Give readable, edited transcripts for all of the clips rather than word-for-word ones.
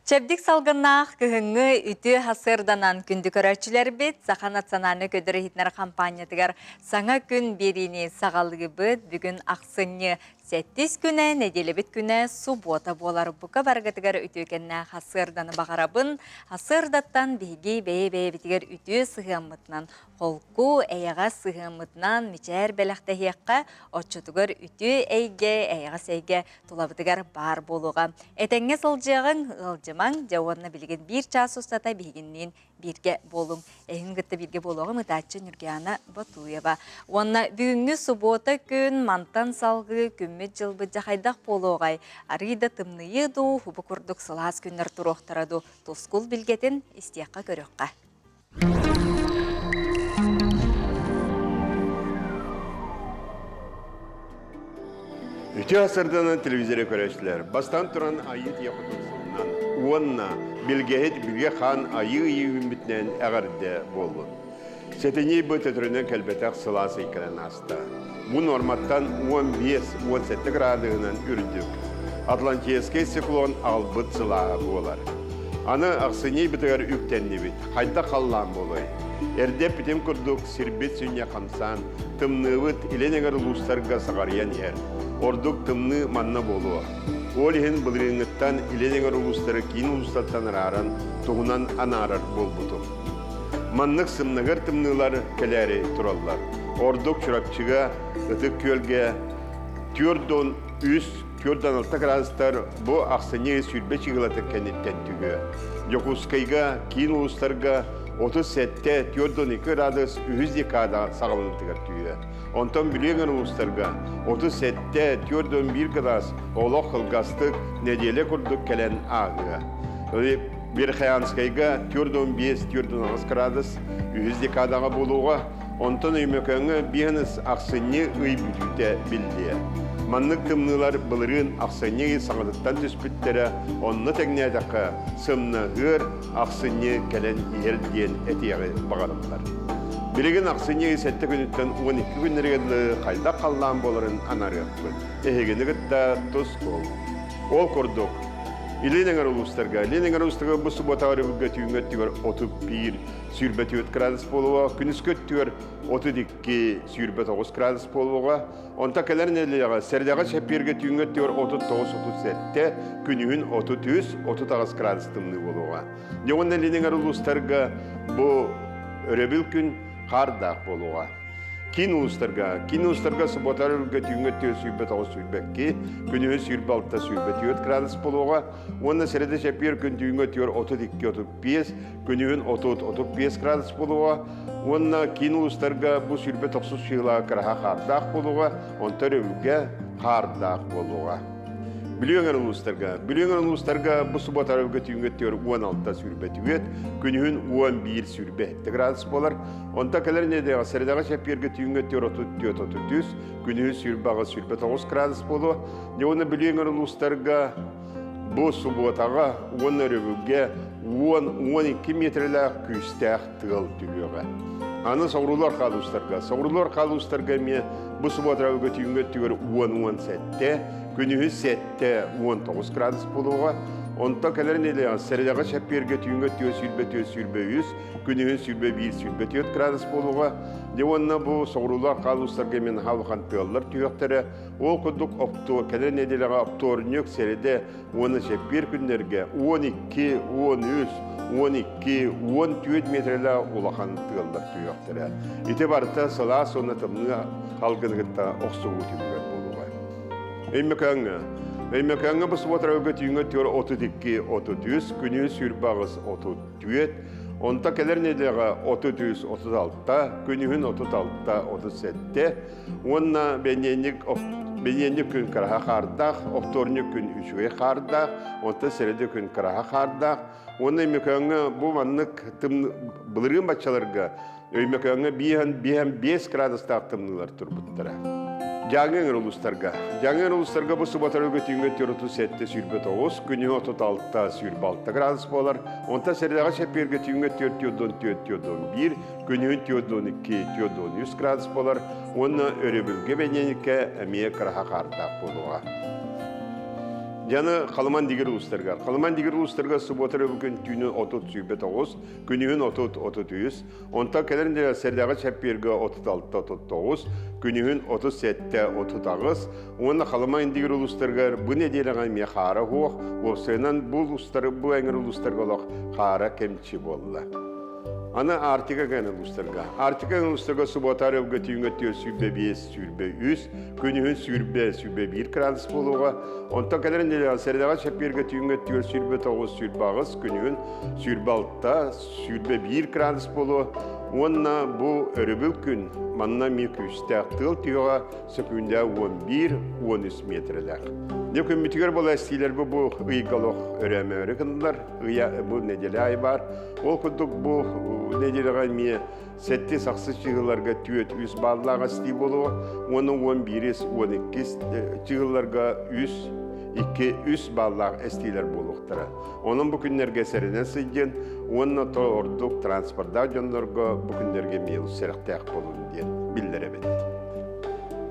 Чэбдик салгыннаах кыһыҥҥы үтүө сарсыарданан күндү көрөөччүлэрбит Саха национальнай көдөр иһитинэр хампаанньатыгар саҥа күн биэриини саҕалыыбыт. Бүгүн ахсынньы сэттис күнэ, нэдиэлэбит күнэ субуота буолар. Бука барыгытыгар үтүөкэннээх сарсыарданы баҕарабын. Сарсыардаттан биһиги бэйэ-бэйэбитигэр үтүө сыһыаммытынан холку, эйэҕэс сыһыаммытынан мичээр бэлэхтэһиэххэ, оччотугар үтүө эйгэ, эйэҕэс эйгэ тулабытыгар баар буолуоҕа. Этэҥҥэ сылдьыаҕыҥ, ыалдьымаҥ, дьэ уонна билигин биир чаас устата биһигинниин бииргэ буолуҥ. Эһин кытта бииргэ буолуоҕум ытааччы Нюргиана Ботуева. Уонна бүгүҥҥү субуота күн мантан салгыы күммүт-дьылбыт дьэ хайдах буолуоҕай? Арыый да тымныйыы дуу, бу курдук сылаас күннэр туруохтара дуу? Тускул билгэтин истиэххэ көрүөххэ. Үтүө сырдынан телевизоры көрөөччүлэр, бастаан туран Айыы Тиэ Хотун сылынан уонна билгэһит Бүгэ Хаан Айыы ыйы үүммүтүнэн эҕэрдэ буоллун. Сэтинньи бу төтөрүнэн кэлбэтэх сылаас ый кэлэн ааста. Бу нуорматтан 15-17 градуһунан үрдүк. Атлантическай циклон аҕалбыт сылааһа буолар. Аны ахсынньы ыйбытыгар үктэннибит. Хайдах халлаан буолуой? Эрдэ эппитим курдук, сирбит сүнньэ хамсаан, тымныыбыт илин эҥэр улуустарга саҕарыйан иһэр. Ордук тымныы манна буолуо. Ол иһин былырыыҥҥыттан илин эҥэр улуустары киин улуустартан арааран, туһунан анаарар буолбутум. Маннык сымнаҕар тымныылар кэлээри тураллар. Ордук Чурапчыга, Ытык Күөлгэ 43 46 градустар бу ахсынньы 20 чыгылатын кэнниттэн түһүө. Дьокуускайга, киин улуустарга 37 42 градус үһүс декада саҕаланыытыгар түһүө. Онтон Бүлүү улуустарга 37 41 градус олох кылгастык нэдиэлэ курдук кэлэн ааһыа. Верхоянскайга 45-48 градус үһүс декадаҕа буолуоҕа, онтон Өймөкөөҥҥө биэс ахсынньы ый бүтүүтэ биллиэ. Маннык тымныылар былырыын ахсынньы ый саҥатыттан түспүттэрэ, онно тэҥнээтэххэ, сымнаһыар ахсынньы кэлэн иһэр диэн этиэҕи баҕарыллар. Билигин ахсынньы ый сэттэ күнүттэн 12 күннэригэр дылы хайдах халлаан буоларын анарыахпыт. Эһигини кытта тус кол. Ол курдук, Илин эҥэр улуустарга, Илин эҥэр улуустарга бу субботаҕа өрөбүлгэ түүҥҥү өттүгэр 31 24 градус буолуоҕа, күнүскү өттүгэр 32 29 градус буолуоҕа. Онто кэлэр нэдиэлэҕэ сэрдэҕэ чэппиэргэ түүҥҥү өттүгэр 39-37, күнүһүн 33 38 градус тымныы буолуоҕа. Дьэ уонна Илин эҥэр улуустарга бу өрөбүл күн хаардаах буолуоҕа. Киин улуустарга, киин улуустарга суббота өрүлгэ түүҥҥү өттүгэр 29 22, күнүһүн 26 24 градус буолуоҕа уонна сэрэдэ чэппиэр күн түүҥҥү өттүгэр 32 35, күнүһүн 30 35 градус буолуоҕа уонна киин улуустарга бу 29 сыылаах кыраһа хаардаах буолуоҕа, онтон өрөбүлгэ хаардаах буолуоҕа. Бүлүү эҥэр улуустарга. Бүлүү эҥэр улуустарга бу суббота өрөбүлгэ түүҥҥү өттүгэр 16 24, күнүһүн 11 27 градус буолар. Онто кэлэр нэдиэлэҕэ сэрэдэҕэ чэппиэргэ түүҥҥү өттүгэр 34 33, күнүһүн 28 29 градус буолуо. Дьэ уонна Бүлүү эҥэр улуустарга бу субуотаҕа уонна өрөбүлгэ 10-12 миэтэрэлээх күүстээх тыал түһүөҕэ. Аны соҕуруулар хаалуустарга. Соҕуруулар хаалуустарга эмиэ бу субуотаҕа түүҥҥү өттүгэр 10-17, күнүһүн 7-19 градус буолуоҕа. Онтон кэлэр нэдиэлэҕэ сэрэдэҕэ чэппиэргэ түүҥҥү өттүгэр 24-23, күнүһүн 21-24 градус буолуоҕа. Дьэ уонна бу соҕуруулаах хаалуустарга эмиэ наһаа улахан тыаллар түһүөхтэрэ. Ол курдук кэлэр нэдиэлэҕэ оптуорунньук, сэрэдэ уонна чэппиэр күннэргэ 12, 13, 12, 14 миэтэрэлээх улахан тыаллар түһүөхтэрэ. Ити барыта сылаас уонна тымныы алгыны кытта охсуһуу түмүгэр буолуоҕа. Өймөкөөҥҥө Өймөкөөҥҥө бу субуотарга түүҥҥэ 32, 33, күнү 28, 34, онто кэлэр нэдиэлэҕэ 33, 36, күнүһүн 36, 37 уонна бэнидиэнньик бэнидиэнньик күн кыраһа хаардаах, оптуорунньук күн үчүгэй хаардаах, онтон сэрэдэ күн кыраһа хаардаах. Уонна Өймөкөөҥҥө бу маннык былырыын баччаларга Өймөкөөҥҥө биэһэн биэһэн биэс градустаах тымныылар турбуттара. Дьааҥы эҥэр улуустарга. Дьааҥы эҥэр улуустарга бу суббота түүҥҥэ 37 29, күнүһү 36 26 градус буолар. Онтон сэрэдэҕэ чэппиэргэ түүҥҥэ 4 4 1, күнүһүн 4 2 4 3 градус буолар. Уонна өрөбүлгэ бэньиэниккэ эмиэ кыраһа хаардаах буолуоҕа. Дьаны Халыман дигир улуустарга. Халыман дигир улуустарга субуота бүгүн түүнүн 30-29, күнүһүн 30-33, онтон кэлэр нэдиэлэ сэрдэҕи чэппиэргэ 36-39, күнүһүн 37-38 уонна Халыма Индигир улуустарыгар бу нэдиэлэҕэ эмиэ хаара суох, уопсайынан бу улуустары бу эҥэр улуустарга олох хаара кэмчи буолла. Аны Арктика кэн улуустарга. Арктика улуустарга субуота өрөбүлгэ түүҥҥэ 425, 23, күнүһүн 120, 121 градус буолуоҕа. Онтон кэлэр нэдиэлэҕэ сэрэдэҕэ чэппиэргэ түүҥҥэ 429, 28, күнүһүн 26, 21 градус буолуо. Уонна бу өрөбүл күн манна эмиэ күүстээх тыал түһүөҕэ сөкүүндэ 11-13 миэтэрэлээх. Дьэ күммүтүгэр буола эстиилэр бу ыйга олох өрөөмөөрү гыннылар. Ыйа бу нэдиэлэ аайы баар. Ол курдук бу нэдиэлэҕэ эмиэ сэттис ахсыс чыһыыларга түөрт үс бааллаах эстии буолуо уонна уон биирис уон иккис чыһыыларга үс икки үс бааллаах эстиилэр буолуохтара. Онон бу күннэргэ сэрэнэн сылдьын уонна то ордук транспордаах дьоннорго бу күннэргэ эмиэ сэрэхтээх буолун диэн биллэрэбит.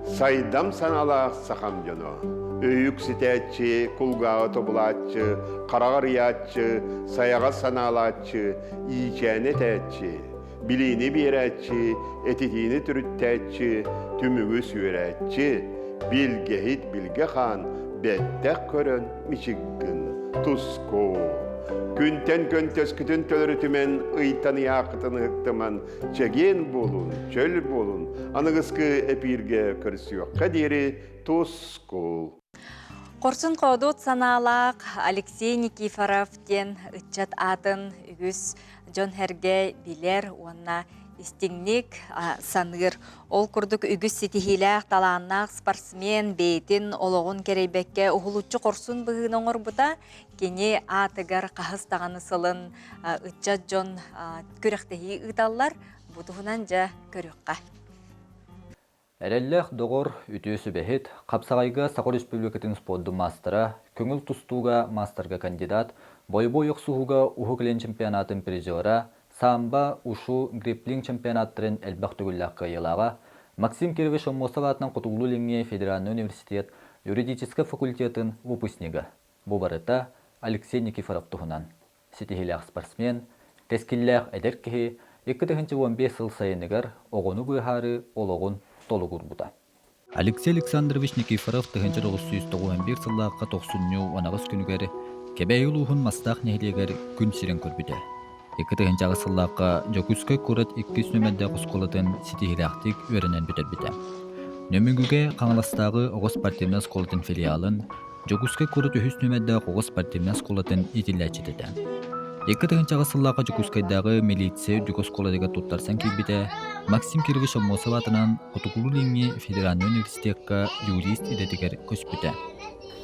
Сайдам санаалаах сахам дьоно, өйүк ситээччи, кулгааҕы тобулааччы, хараҕар ыйааччы, сайаҕас санаалааччы, иичээни этээччи, билиини биэрээччи, этитиини төрүттээччи, түмүгү сүөрээччи, билгэһит билгэ хаан, бэттэх көрөн мичик гын, туску. Күнтэн көнтөскүтүн төлөрүтүмэн, ыйтан ыйааххытын ыһыктыман, чэгиэн буолун, чөл буолун, аныгыскы эпииргэ көрсүөххэ диэри тускул. Хорсун хоодуот санаалаах Алексей Никифоров диэн ыччат аатын үгүс дьон-сэргэ билэр уонна истиҥник саныыр. Ол курдук үгүс ситиһиилээх, талааннаах спортсмен бэйэтин олоҕун кэрэйбэккэ уһулуччу хорсун быһыыны оҥорбута. Кини аатыгар хаһыс даҕаны сылын ыччат дьон күрэхтэһии ыыталлар. Бу туһунан дьэ көрүөххэ. Эрэллээх доҕор, үтүө сүбэһит, хапсаҕайга Саха Өрөспүүбүлүкэтин спордун маастара, көҥүл тустууга маастарга кандидат, бойобуой охсуһууга Уһук Илин чемпионатын призера, самбо, ушу, гриплинг чемпионаттарын элбэх төгүллээх кыайыылааҕа, Максим Кирович Аммосов аатынан Хотугулуу-Илиҥҥи федеральнай университет юридическай факультетын выпускнига. Бу барыта Алексей Никифоров туһунан. Ситиһиилээх спортсмен, кэскиллээх эдэр киһи 2015 сыл сайыныгар оҕону быыһаары олоҕун толугурбута. Алексей Александрович Никифоров 1991 сыллаахха тохсунньу 18 күнүгэр Кэбээйи улууһун Мастаах нэһилиэгэр күн сирин көрбүтэ. 2008 сыллаахха Дьокуускай куорат иккис нүөмэрдээх оскуолатын ситиһиилээхтик үөрэнэн бүтэрбитэ. Нөмүгүгэ Хаҥаластааҕы оҕо спортивнай оскуолатын филиалын Дьокуускай куорат үһүс нүөмэрдээх оҕо спортивнай оскуолатын иитиллээччитэ этэ. 2008 сыллаахха Дьокуускайдааҕы милиция үрдүкү оскуолатыгар туттарсан киирбитэ, Максим Кирович Аммосов аатынан Хотугулуу-Илиҥҥи федеральнай университекка юрист идэтигэр көспүтэ.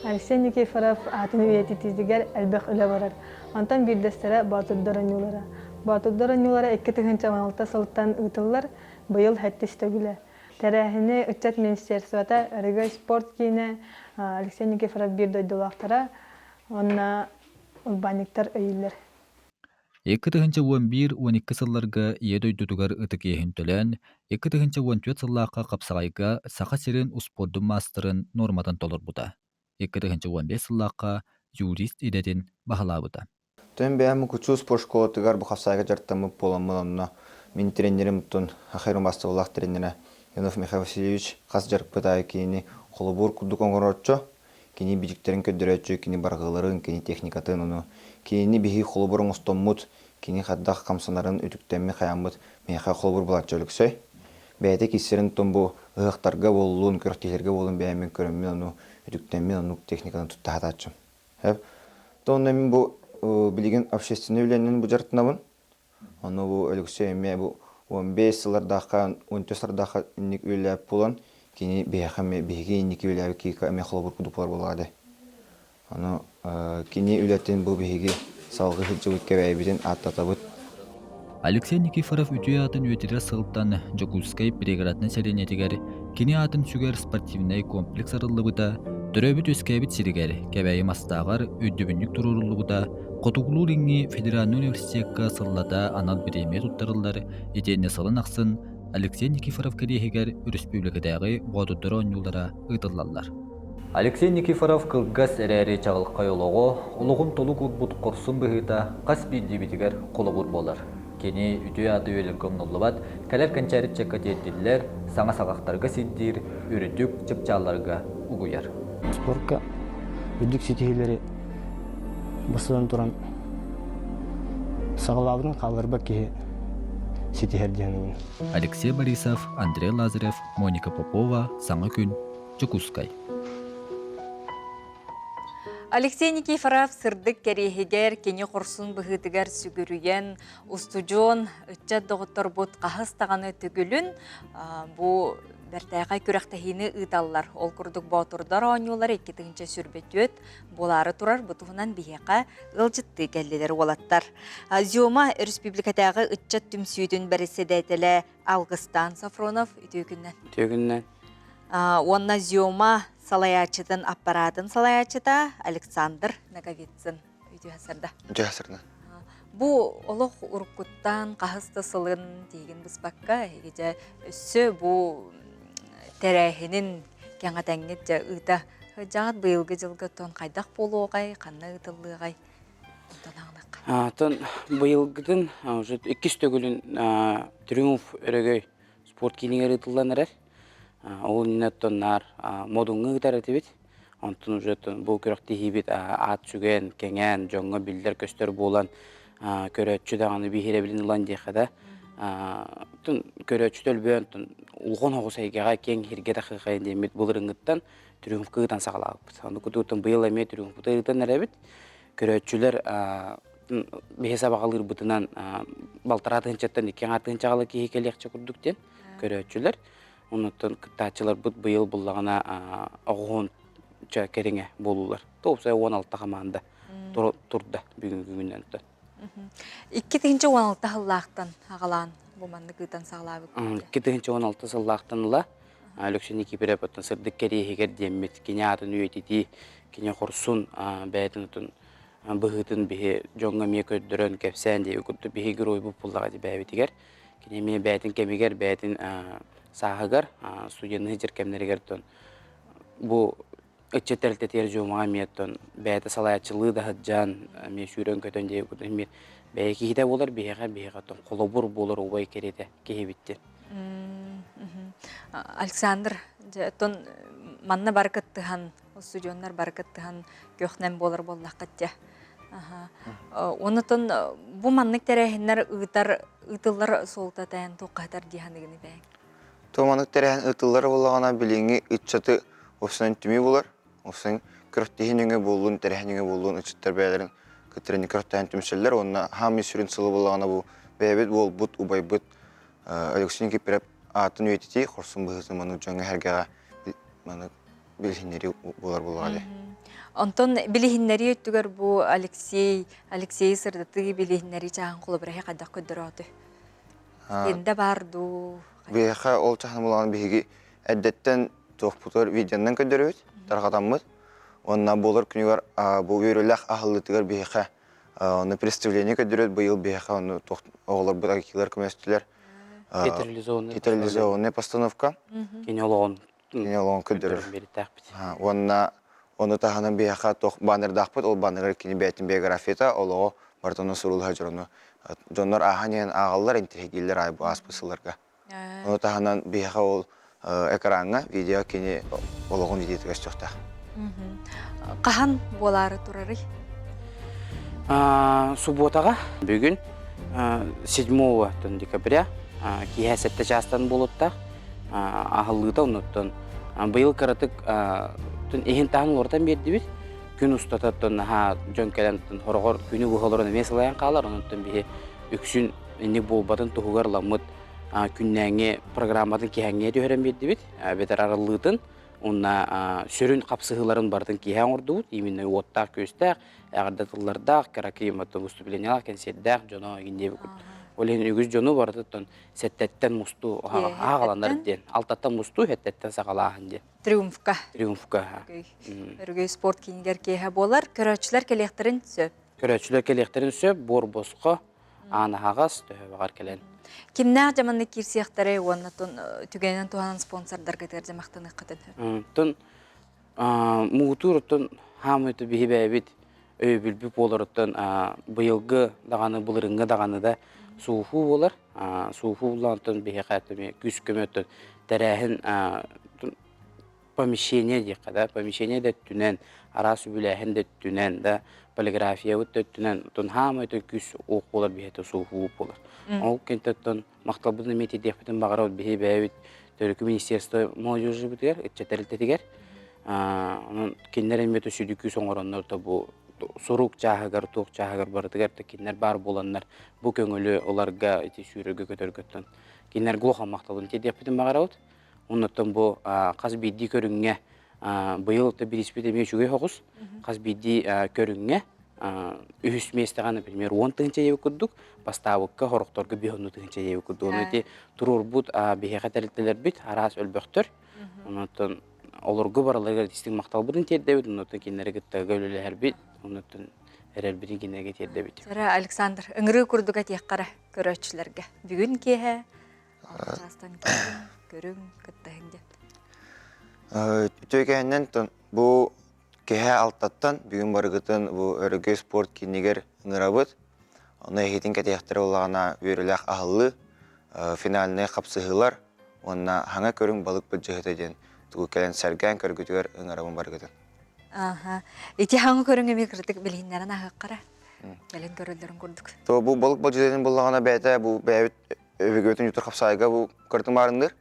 Алексей Никифоров аатын үйэтитиитигэр элбэх үлэ барар. Онтон биирдэстэрэ Боотурдар оонньуулара. Боотурдар оонньуулара 2016 сылтан ыытыллар, быйыл сэттис төгүлэ. Тэрээһини ыччат министерствота, Өрөгөй спорт киинэ, Алексей Никифоров биир дойдулаахтара уонна урбаанньыктар өйүүллэр. 2011-12 сылларга Ийэ дойдутугар ытык иэһин төлөөн, 2014 сыллаахха хапсаҕайга Саха сирин успуордун маастарын нуорматын толорбута. 2015 сыллаахха юрист идэтин баһылаабыта. Төн бэйэм Мукучу спорт школатыгар бу хапсаайга дьарыктаммыт буоламмын онно мин тренерим оттон Ахир убаастабыллаах тренерэ Иванов Михаил Васильевич хас дьарыкпыт аайы кинини холобур курдук оҥорооччу, кини бичиктэрин көрдөрөөччү, кини барҕыыларын, кини техникатын, ону кинини биһиги холобур оҥостоммут, кини хайдах хамсанарын үтүктэммит хайааммыт миэхэ холобур булааччы Өлөксөй. Бэйэтэ киирсэрин оттон бу ыһыахтарга буоллун, күрэхтэһиилэргэ буоллун бэйэммин көрөммүн ону үтүктэммин оннук техниканы тутта сатааччым. То онно мин бу билигин общественнай үлэнэн бу дьарыктанабын. Ону бу Өлөксөй эмиэ бу 15 сыллардаахха, 14 сыллардаахха инник үлэлээбит буолан, кини биһиэхэ эмиэ биһиги инники үлэлээбит киһиэхэ эмиэ холобур курдук буолар буоллаҕа дии. Ону кини үлэтин бу биһиги салгыы сылдьыбыт кэбээйибитин ааттатабыт. Алексей Никифоров үтүө аатын үйэтитэр сылтан Дьокуускай пригороднай сэлиэнньэтигэр кини аатын сүгэр спортивнай комплекс арыллыбыта, төрөөбүт-үөскээбит сиригэр Кэбээйи Мастааҕар өйдөбүнньүк туруоруллубута, Хотугулуу-Илиҥҥи федеральнай университекка сыллата анал бириэмийэ туттарыллар итиэннэ сылын ахсын Алексей Никифоров кэриэһигэр өрөспүүбүлүкэтээҕи боотурдар оонньуулара ыытыллаллар. Алексей Никифоров кылгас эрээри чаҕылхай олоҕо, олоҕун толук уурбут хорсун быһыыта хас биирдиибитигэр холобур буолар. Кини үтүө аата үйэлэргэ умнуллубат, кэлэр кэнчээри ыччакка тиэрдиллэр, саҥа саҕахтарга сирдиир, үрдүк чыпчаалларга угуйар. Спорка үрдүк ситиһиилэри бастатан туран саҕалаабытын хаалларбат киһи ситиһэр диэн Алексей Борисов, Андрей Лазарев, Моника Попова, Саҥа күн, Дьокуускай. Алексей Никифоров сырдык кэриэһигэр кини хорсун быһыытыгар сүгүрүйэн, устудьуон ыччат доҕотторбут хаһыс даҕаны төгүлүн бу бэртээхэй күрэхтэһиини ыыталлар. Ол курдук Боотурдар оонньуулар 2024 буолаары турар. Бу туһунан биһиэхэ ыалдьыттыы кэллилэр уолаттар. Зёма өрөспүүбүлүкэтээҕи ыччат түмсүүтүн бэрэссэдээтэлэ Алгыстаан Софронов үтүө күннэн. Үтүө күннэн. Уонна Зёма салайааччытын аппараатын салайааччыта Александр Ноговицын. Үтүө сарда. Үтүө сарда. Бу олох уруккуттан хаһыс да сылын тиигин быспакка, эһиги өссө бу тэрээһинин кэҥэтэҥҥит дьэ ыыта сылдьаҕыт быйылгы дьылга оттон хайдах буолуоҕай, ханна ыытыллыаҕай? Оттон быйылгытын уже иккис төгүлүн Триумф өрөгөй спорт киинигэр ыытыллан эрэр. Ол иннинэ оттон наар модуҥҥа ыытар этибит. Онтон уже бу күрэхтэһиибит аат сүгэн, кэҥээн, дьоҥҥо биллэр-көстөр буолан көрөөччү даҕаны биһирэбилин ылан диэххэ да көрөөччү өлбөөн улахан оҕус эйгэҕэ киэҥ иһиргэ тахыахайын диэммит былырыҥҥыттан Триумфка ыытан саҕалаабыппыт. Ону кутуутун быйыл эмиэ Триумфпута ыытан эрэбит. Көрөөччүлэр биһи сабаҕалыырбытынан балтараа тыһыынчаттан икки аҥаар тыһыынчаҕала киһи кэлиэхчэ курдук диэн көрөөччүлэр. Оннуттан кыттааччыларбыт быйыл буллаҕына оҕуһунча кэриҥэ буолуулар. Тоопсай 16 хамаанда турда бүгүҥҥү күнүнэн. 2016 сыллаахтан аҕалаан бу маннык ыытан саҕалаабыт. 2016 сыллаахтан ыла Алексей Никифоров оттон сырдык кэриэһигэр диэммит кини аатын үйэтитии, кини хорсун бэйэтин отун быһыытын биһи дьоҥҥо эмиэ көрдөрөн, кэпсээн диэби курдук биһи геройбут буллаҕа дии бэйэбитигэр. Кини эмиэ бэйэтин кэмигэр, бэйэтин сааһыгар, студенныы сылдьар кэмнэригэр оттон бу ыччат тэрилтэтигэр дьуомаҕа эмиэ оттон бэйэтэ салайааччылыы да сылдьан, эмиэ сүүрэн-көтөн диэби курдук эмиэ бэйэ киһитэ буолар, биһиэхэ биһиэхэ оттон холобур буолар убай кэриэтэ киһибит диэн. Александр, дьэ, оттон манна бары кыттыһан, устудьуоннар бары кыттыһан көхнөн буолар буоллаххыт дьэ. Онутун бу маннык тэрээһиннэр ыытар ыытыллар суолтата эн туоххаһытар дии саныгыный бэйэҥ? То маннык тэрээһин ыытыллар буоллаҕына билиҥҥи ыччаты уопсайынан түмүү булар. Уопсайынан күрэхтэһии нөҥүө буоллун, тэрээһин нөҥүө буоллун ыччаттар бэйэлэрин кыттарын күрэхтэһэн түмсэллэр уонна хаамыы сүрүн сылы буоллаҕына бу бэйэбит уолбут, убайбыт Алексей Никифоров аатын үйэтитии хорсун быһыытын маннык дьоҥҥо-сэргэҕэ маннык билиһиннэрии буолар буоллаҕа дии. Онтон билиһиннэрии өттүгэр бу Алексей Алексейи сырдатыы билиһиннэрии чааһын холобура хайдах көрдөрөөтү? Стенде баар дуу? Биһиэхэ ол чааһын булаҕын биһиги эрдэттэн туохпутугар видеонан көрдөрөбүт, тарҕатаммыт. Уонна буолар күнүгэр бу үөрүүлээх аһыллыытыгар биһиэхэ Ону представление көрдөрөт быйыл биһиэхэ ону оҕолорбут архивлар көмөстүлэр. Театрализованная постановка. Кини олоҕун кини олоҕун көрдөрөр. Уонна ону таһынан биһиэхэ туох баннердаахпыт, ол баннерыгар кини бэйэтин биографията, олоҕо барытын сурулуһа дьону дьоннор ааһан иһэн ааҕаллар, интириэһиргииллэр ааспыт сылларга. Ону таһынан биһиэхэ ол экраҥҥа видео кини олоҕун видеотыгар көстүөхтээх. Хаһан буолаары турарый? Субботаҕа бүгүн 7 декабря киэһэ 7 чаастан буолуттаах аһыллыыта оннуттан быйыл кыратык иһин таһын уларытан биэрдибит күн устата наһаа дьон кэлэн хороҕор күнү быһа олорон эмиэ сылайан хаалар онон биһи үксүн инник буолбатын туһугар ламмыт күннээҥи программатын киэһэҥҥэ түһэрэн биэрдибит эбэтэр арыллыытын уонна сүрүн хапсыһыыларын барытын киэһэ оҥордубут именно уоттаах-күөстээх эҕэрдэ тыллардаах кыракый выступлениялаах кэнсиэрдээх дьоно игин диэбит ол иһин үгүс дьону барытыттан сэттэттэн мустуу аҕаланар диэн алтаттан мустуу сэттэттэн саҕалааһын диэн Триумфка. Триумфка. Өрөгөй спорт киинигэр киэһэ буолар. Көрөөччүлэр кэлиэхтэрин сөп. Көрөөччүлэр кэлиэхтэрин сөп, буор босхо аан аһаҕас, төһө баҕар кэлэн. Кимнээх дьаманнык киирсиэхтэрэй уонна түгэнинэн туһанан спонсордаргытыгар дьамахтаныаххытын сөп? Тун Муҥутуур оттон хаамыыта биһи бэйэбит өйөбүлбүт буоларыттан быйылгы даҕаны былырыыҥҥы даҕаны да сууфуу буолар. Сууфуу буллаҕыттан биһиэхэ эмиэ күүс-көмө оттон тэрээһин помещение диэххэ да, помещение да өттүнэн, араас үбүлээһин да өттүнэн да, полиграфиябыт да өттүнэн оттон хаамай күүс уох буолар биһиэхэ сууфуу буолар. Ол кэнниттэн махталбытын эмиэ тиэрдиэхпитин баҕарабыт биһи бэйэбит төрүкү министерство молодежибытыгар, ыччат тэрилтэтигэр. Онон кинилэр эмиэ сүдү күүс оҥороннор да бу сурук чааһыгар, туох чааһыгар барытыгар да кинилэр баар буоланнар бу көҥүлү ыларга ити сүүрэргэ көтөргөттөн кинилэргэ улахан махталбын тиэрдиэхпитин баҕарабыт. Оннуттан бу хас биирдии көрүҥҥэ быйыл да бириспит эмиэ үчүгэй соҕус. Хас биирдии көрүҥҥэ үһүс миэстэҕэ, например, 10 тыһыынча диэбит курдук, бастаабыкка хорохторго 5 тыһыынча диэбит курдук. Ону ити туруорбут биһиэхэ тэрилтэлэрбит араас өлбөхтөр. Онуттан олорго барыларыгар истиҥ махталбытын тиэрдэбит, онуттан кинилэри кытта үлэлэһэрбит, онуттан эрэлбитин кинилэргэ тиэрдэбит. Сара Александр, ыҥырыы курдук этиэххэ көрөөччүлэргэ. Бүгүн киэһэ Алта көрүҥ, кыттаһыҥ диэн. Үтүө кэһиннэн бу киһи алтаттан бүгүн барыгытын бу Өрөгөй спорт киинигэр ыҥырабыт. Ону эһиитин кэтиэхтэрэ буоллаҕына үөрүүлээх аһыллыы, финальнай хапсыһыылар уонна хаҥа көрүҥ балык былдьаһыыта диэн тугу кэлэн сэргээн көргүтүгэр ыҥырабын барыгытын. Аха. Ити хаҥа көрүҥ эмиэ кырдык билиһиннэрэн аһыаххара. Кэлин көрөллөрүн курдук. То бу балык былдьаһыытын буллаҕына бэйэтэ бу бэйэбит өбүгэбитин ютар хапсаайга бу кыртын баарынныыр.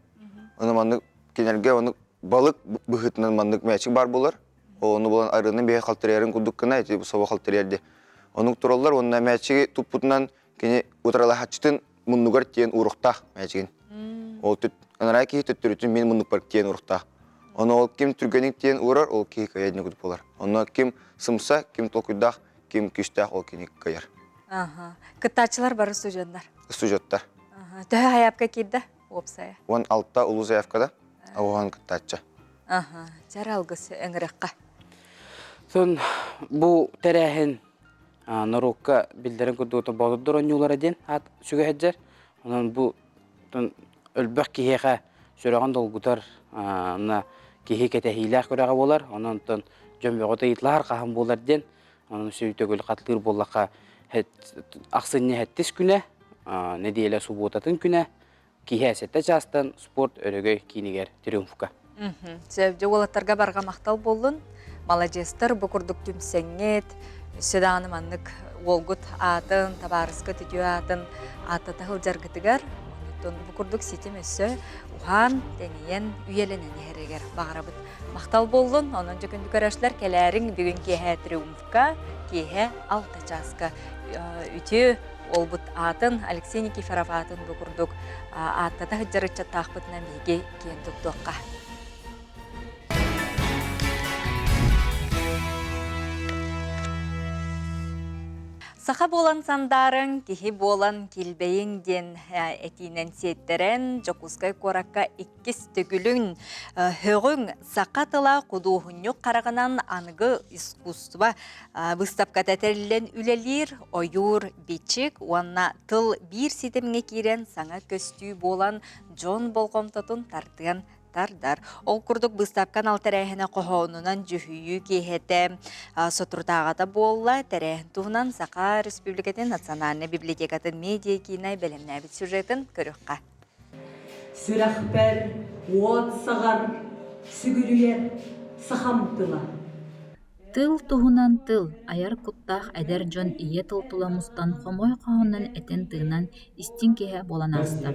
Ону маннык кинилэргэ оннук балык быһыытынан маннык мээчик баар буолар. Ону булан арыыны биһи халтырыйарын курдук гына ити собо халтырыйар ди. Оннук тураллар уонна мээчиги туппутунан кини утаралаһааччытын муннугар тиэн уруохтаах мээчигин. Ол анараа киһи төттөрүтүн мин муннукпар тиэн уруохтаах. Ону ол ким түргэнник тиэн уурар, ол киһи кыайар курдук буолар. Онно ким сымса, ким толкуйдаах, ким күүстээх ол кини кыайар. Аха. Кыттааччылар бары студенттар. Студенттар. Төһө хайаапка киирдэ уопсайа? 16 улуу заявкада оҕоһон кыттааччы. Аха. Чар алгыс ыҥырыкка. Сон бу тэрээһин норуокка биллэрин курдук боотурдар оонньуулара диэн аат сүгэһэрдэр. Онон бу өлбөх киһиэхэ сүрэҕин долгутар киһи кэтэһиилээх күрэҕэ буолар. Онон дьон бөҕөтө ыйыталаһар хаһан буолар диэн Онон төгүл хатылыыр буоллахха, ахсынньы сэттис күнэ, нэдиэлэ субуотатын күнэ, киэһэ сэттэ чаастан спорт өрөгөй киинигэр Триумфка. Сөп, дьэ уолаттарга барҕа махтал буоллун. Маладьыастар бу курдук түмсэҥҥит, өссө даҕаны маннык уолгут аатын, табаарыскыт үтүө аатын ааттата сылдьаргытыгар, онтон бу курдук ситим өссө уһаан, тэнийэн, үйэлэнэн иһэригэр баҕарабыт. Махтал буоллун, онон дьэ күндү көрөөччүлэр кэлээриҥ бүгүн киэһэ Триумфка, киэһэ 6 чааска үтүө уолбут аатын Алексей Никифоров аатын бу курдук ааттата сылдьар ыччаттаахпытынан биһиги киэн туттуохха. Саха буолан сандаарыҥ, киһи буолан килбэйиҥ диэн этиинэн сиэттэрэн Дьокуускай куоракка иккис төгүлүн һөҕүҥ саха тыла худуоһунньук хараҕынан аныгы искусство выставката тэриллэн үлэлиир ойуур бичик уонна тыл биир ситимҥэ киирэн саҥа көстүү буолан дьон болҕомтотун тардыан тардар. Ол курдук быыстапка анал тэрээһинэ хоһоонунан дьүһүйүү киэһэтэ соторутааҕыта буолла. Тэрээһин туһунан Саха Республикатын Национальнай библиотекатын медиа-киинэ бэлэмнээбит сюжетын көрүөххэ. Сүрэхпэр уот саҕар, сүгүрүйэр сахам тыла. Тыл туһунан тыл, айар куттаах эдэр дьон ийэ тыл тула мустан хомой хоһоонунан этэн-тыынан истиҥ киэһэ буолан ааста.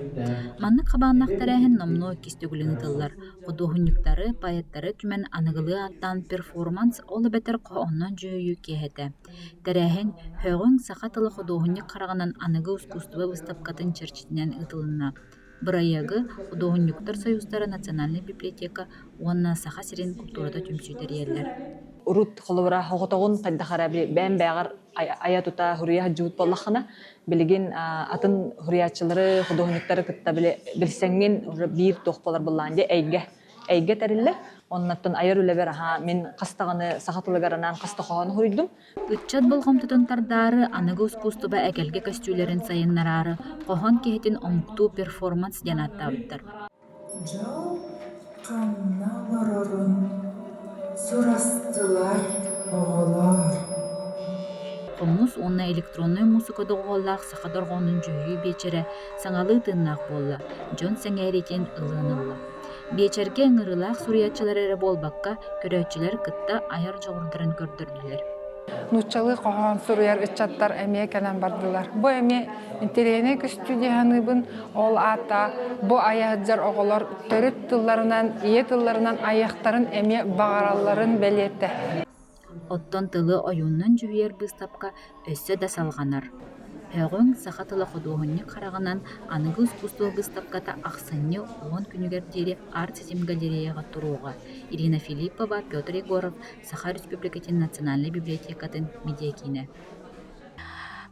Маннык хабааннаах тэрээһин номнуо иккис төгүлүн ыытыллар. Худуоһунньуктары, поэттары түмэн аныгылыы ааттаан перформанс, ол эбэтэр хоһоонунан дьүһүйүү киэһэтэ. Тэрээһин «Һөҕүҥ саха тыла худуоһунньук хараҕынан аныгы ускуустуба быыстапкатын чэрчитинэн ыытылынна. Бырайыагы Худуоһунньуктар сойуустара национальнай библиотека уонна Саха сирин култуурата түмсүү тэрийэллэр. Урут холобура оҕотоҕун хайдах эрэ бэйэм бэйэҕэр айа-тута суруйа сылдьыбыт буоллаххына, билигин атын суруйааччылары, худуоһунньуктары кытта билсэҥҥин уже биир туох буолар буоллаҕын дии эйгэ эйгэ тэриллэр. Оннуттан айар үлэбэр аһаа мин хас даҕаны саха тылыгар анаан хас да хоһоон суруйдум. Ыччат болҕомтотун тардаары, аныгы ускуустуба эгэлгэ көстүүлэрин сайыннараары хоһоон киһитин омуктуу перформанс диэн ааттаабыттар. Дьол ханна олорорун. Сурастылар оҕолор. Хомус уонна электроннай муусука доҕуһуоллаах саха дорҕоонун дьүһүйүү биэчэрэ саҥалыы тыыннаах буолла, дьон сэҥээриитин ылыан ылла. Биэчэргэ ыҥырыылаах суруйааччылар эрэ буолбакка, көрөөччүлэр кытта айар дьоҕурдарын көрдөрдүлэр. Нууччалыы хоһоон суруйар ыччаттар эмиэ кэлэн бардылар. Бу эмиэ интэриэһинэй көстүү дии саныыбын. Ол аата бу айа сылдьар оҕолор төрүт тылларынан, ийэ тылларынан айыахтарын эмиэ баҕаралларын бэлиэтэ. Оттон тылы ойууннан дьүһүйэр быыстапка өссө да салҕанар. Һөҕүҥ саха тыла худуоһунньук хараҕынан аныгы искусство быыстапката ахсынньы 10 күнүгэр диэри Арт-ситим галереяҕа туруоҕа. Ирина Филиппова, Петр Егоров, Саха Республикатын Национальнай библиотекатын медиакиинэ.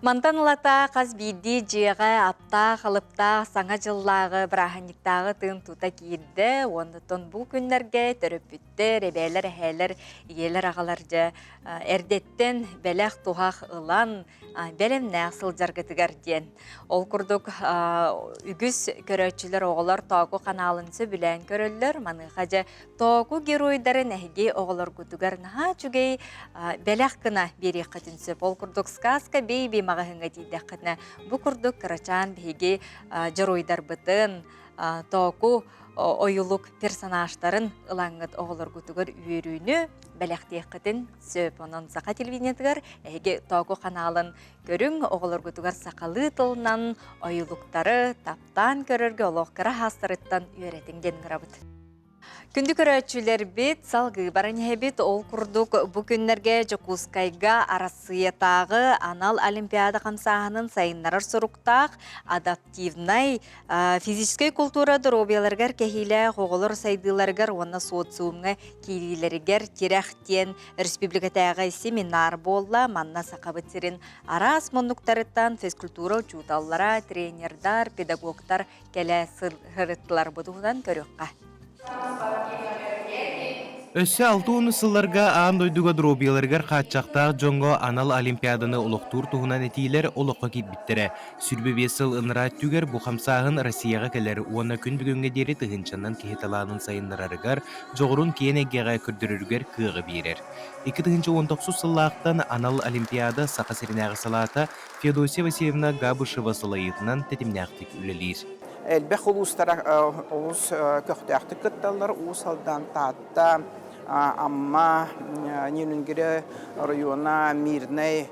Мантан ылата хас биирдии дьиэҕэ аптаах, алыптаах Саҥа дьыллааҕы бырааһынньыктааҕы тыын тута киирдэ. Уоннаттан бу күннэргэ төрөппүттэр, эбээлэр, эһээлэр, ийэлэр, аҕалар дьэ эрдэттэн бэлэх-туһах ылан бэлэмнээх сылдьаргытыгар диэн. Ол курдук үгүс көрөөччүлэр оҕолор Тооку ханаалын сөбүлээн көрөллөр. Маныаха дьэ Тооку геройдарын эһиги оҕолоргутугар наһаа үчүгэй бэлэх гына биэриэххитин сөп. Ол курдук Сказка Бэйби маҕаһыыҥҥа тиийдэххитинэ бу курдук кырачаан биһиги дьоруойдарбытын Тооку ойулук персонажтарын ылаҥҥыт оҕолоргутугар үөрүүнү бэлэхтиэххитин сөп. Онон саха телевидениетыгар эһиги Тооку ханаалын көрүҥ, оҕолоргутугар сахалыы тылынан ойулуктары таптаан көрөргө олох кыра хаастарыттан үөрэтиҥ диэн ыҥырабыт. Күндү көрөөччүлэрбит, салгыы баран иһэбит. Ол курдук бу күннэргэ Дьокуускайга Арассыыйатааҕы анал Олимпиада хамсааһынын сайыннарар соруктаах адаптивнай физическэй култуура доруобуйаларыгар кэһиилээх оҕолор сайдыыларыгар уонна социумҥа киириилэригэр тирэх диэн республикатааҕы семинар буолла. Манна Сахабыт сирин араас муннуктарыттан физкультура учууталлара, тренердар, педагогтар кэлэ сырыттылар. Бу туһунан көрүөххэ. Өссө 60 сылларга аан дойдуга доруобуйаларыгар хааччахтаах дьоҥҥо анал олимпиаданы олохтуур туһунан этиилэр олоххо киирбиттэрэ. 25 сыл ынараа өттүгэр бу хамсааһын Россияҕа кэлэр уонна күн бүгүҥҥэ диэри тыһыынчанан киһи талаанын сайыннарарыгар, дьоҕурун киэн эйгэҕэ көрдөрөрүгэр кыаҕы биэрэр. 2019 сыллаахтан анал олимпиада Саха сиринээҕи салаата Феодосия Васильевна Габышева салайыытынан тэтимнээхтик үлэлиир. Элбэх улуустара олус көхтөөхтүк кытталлар. Уус Алдан, Таатта, Амма, Нерюнгри оройуона, Мирнэй,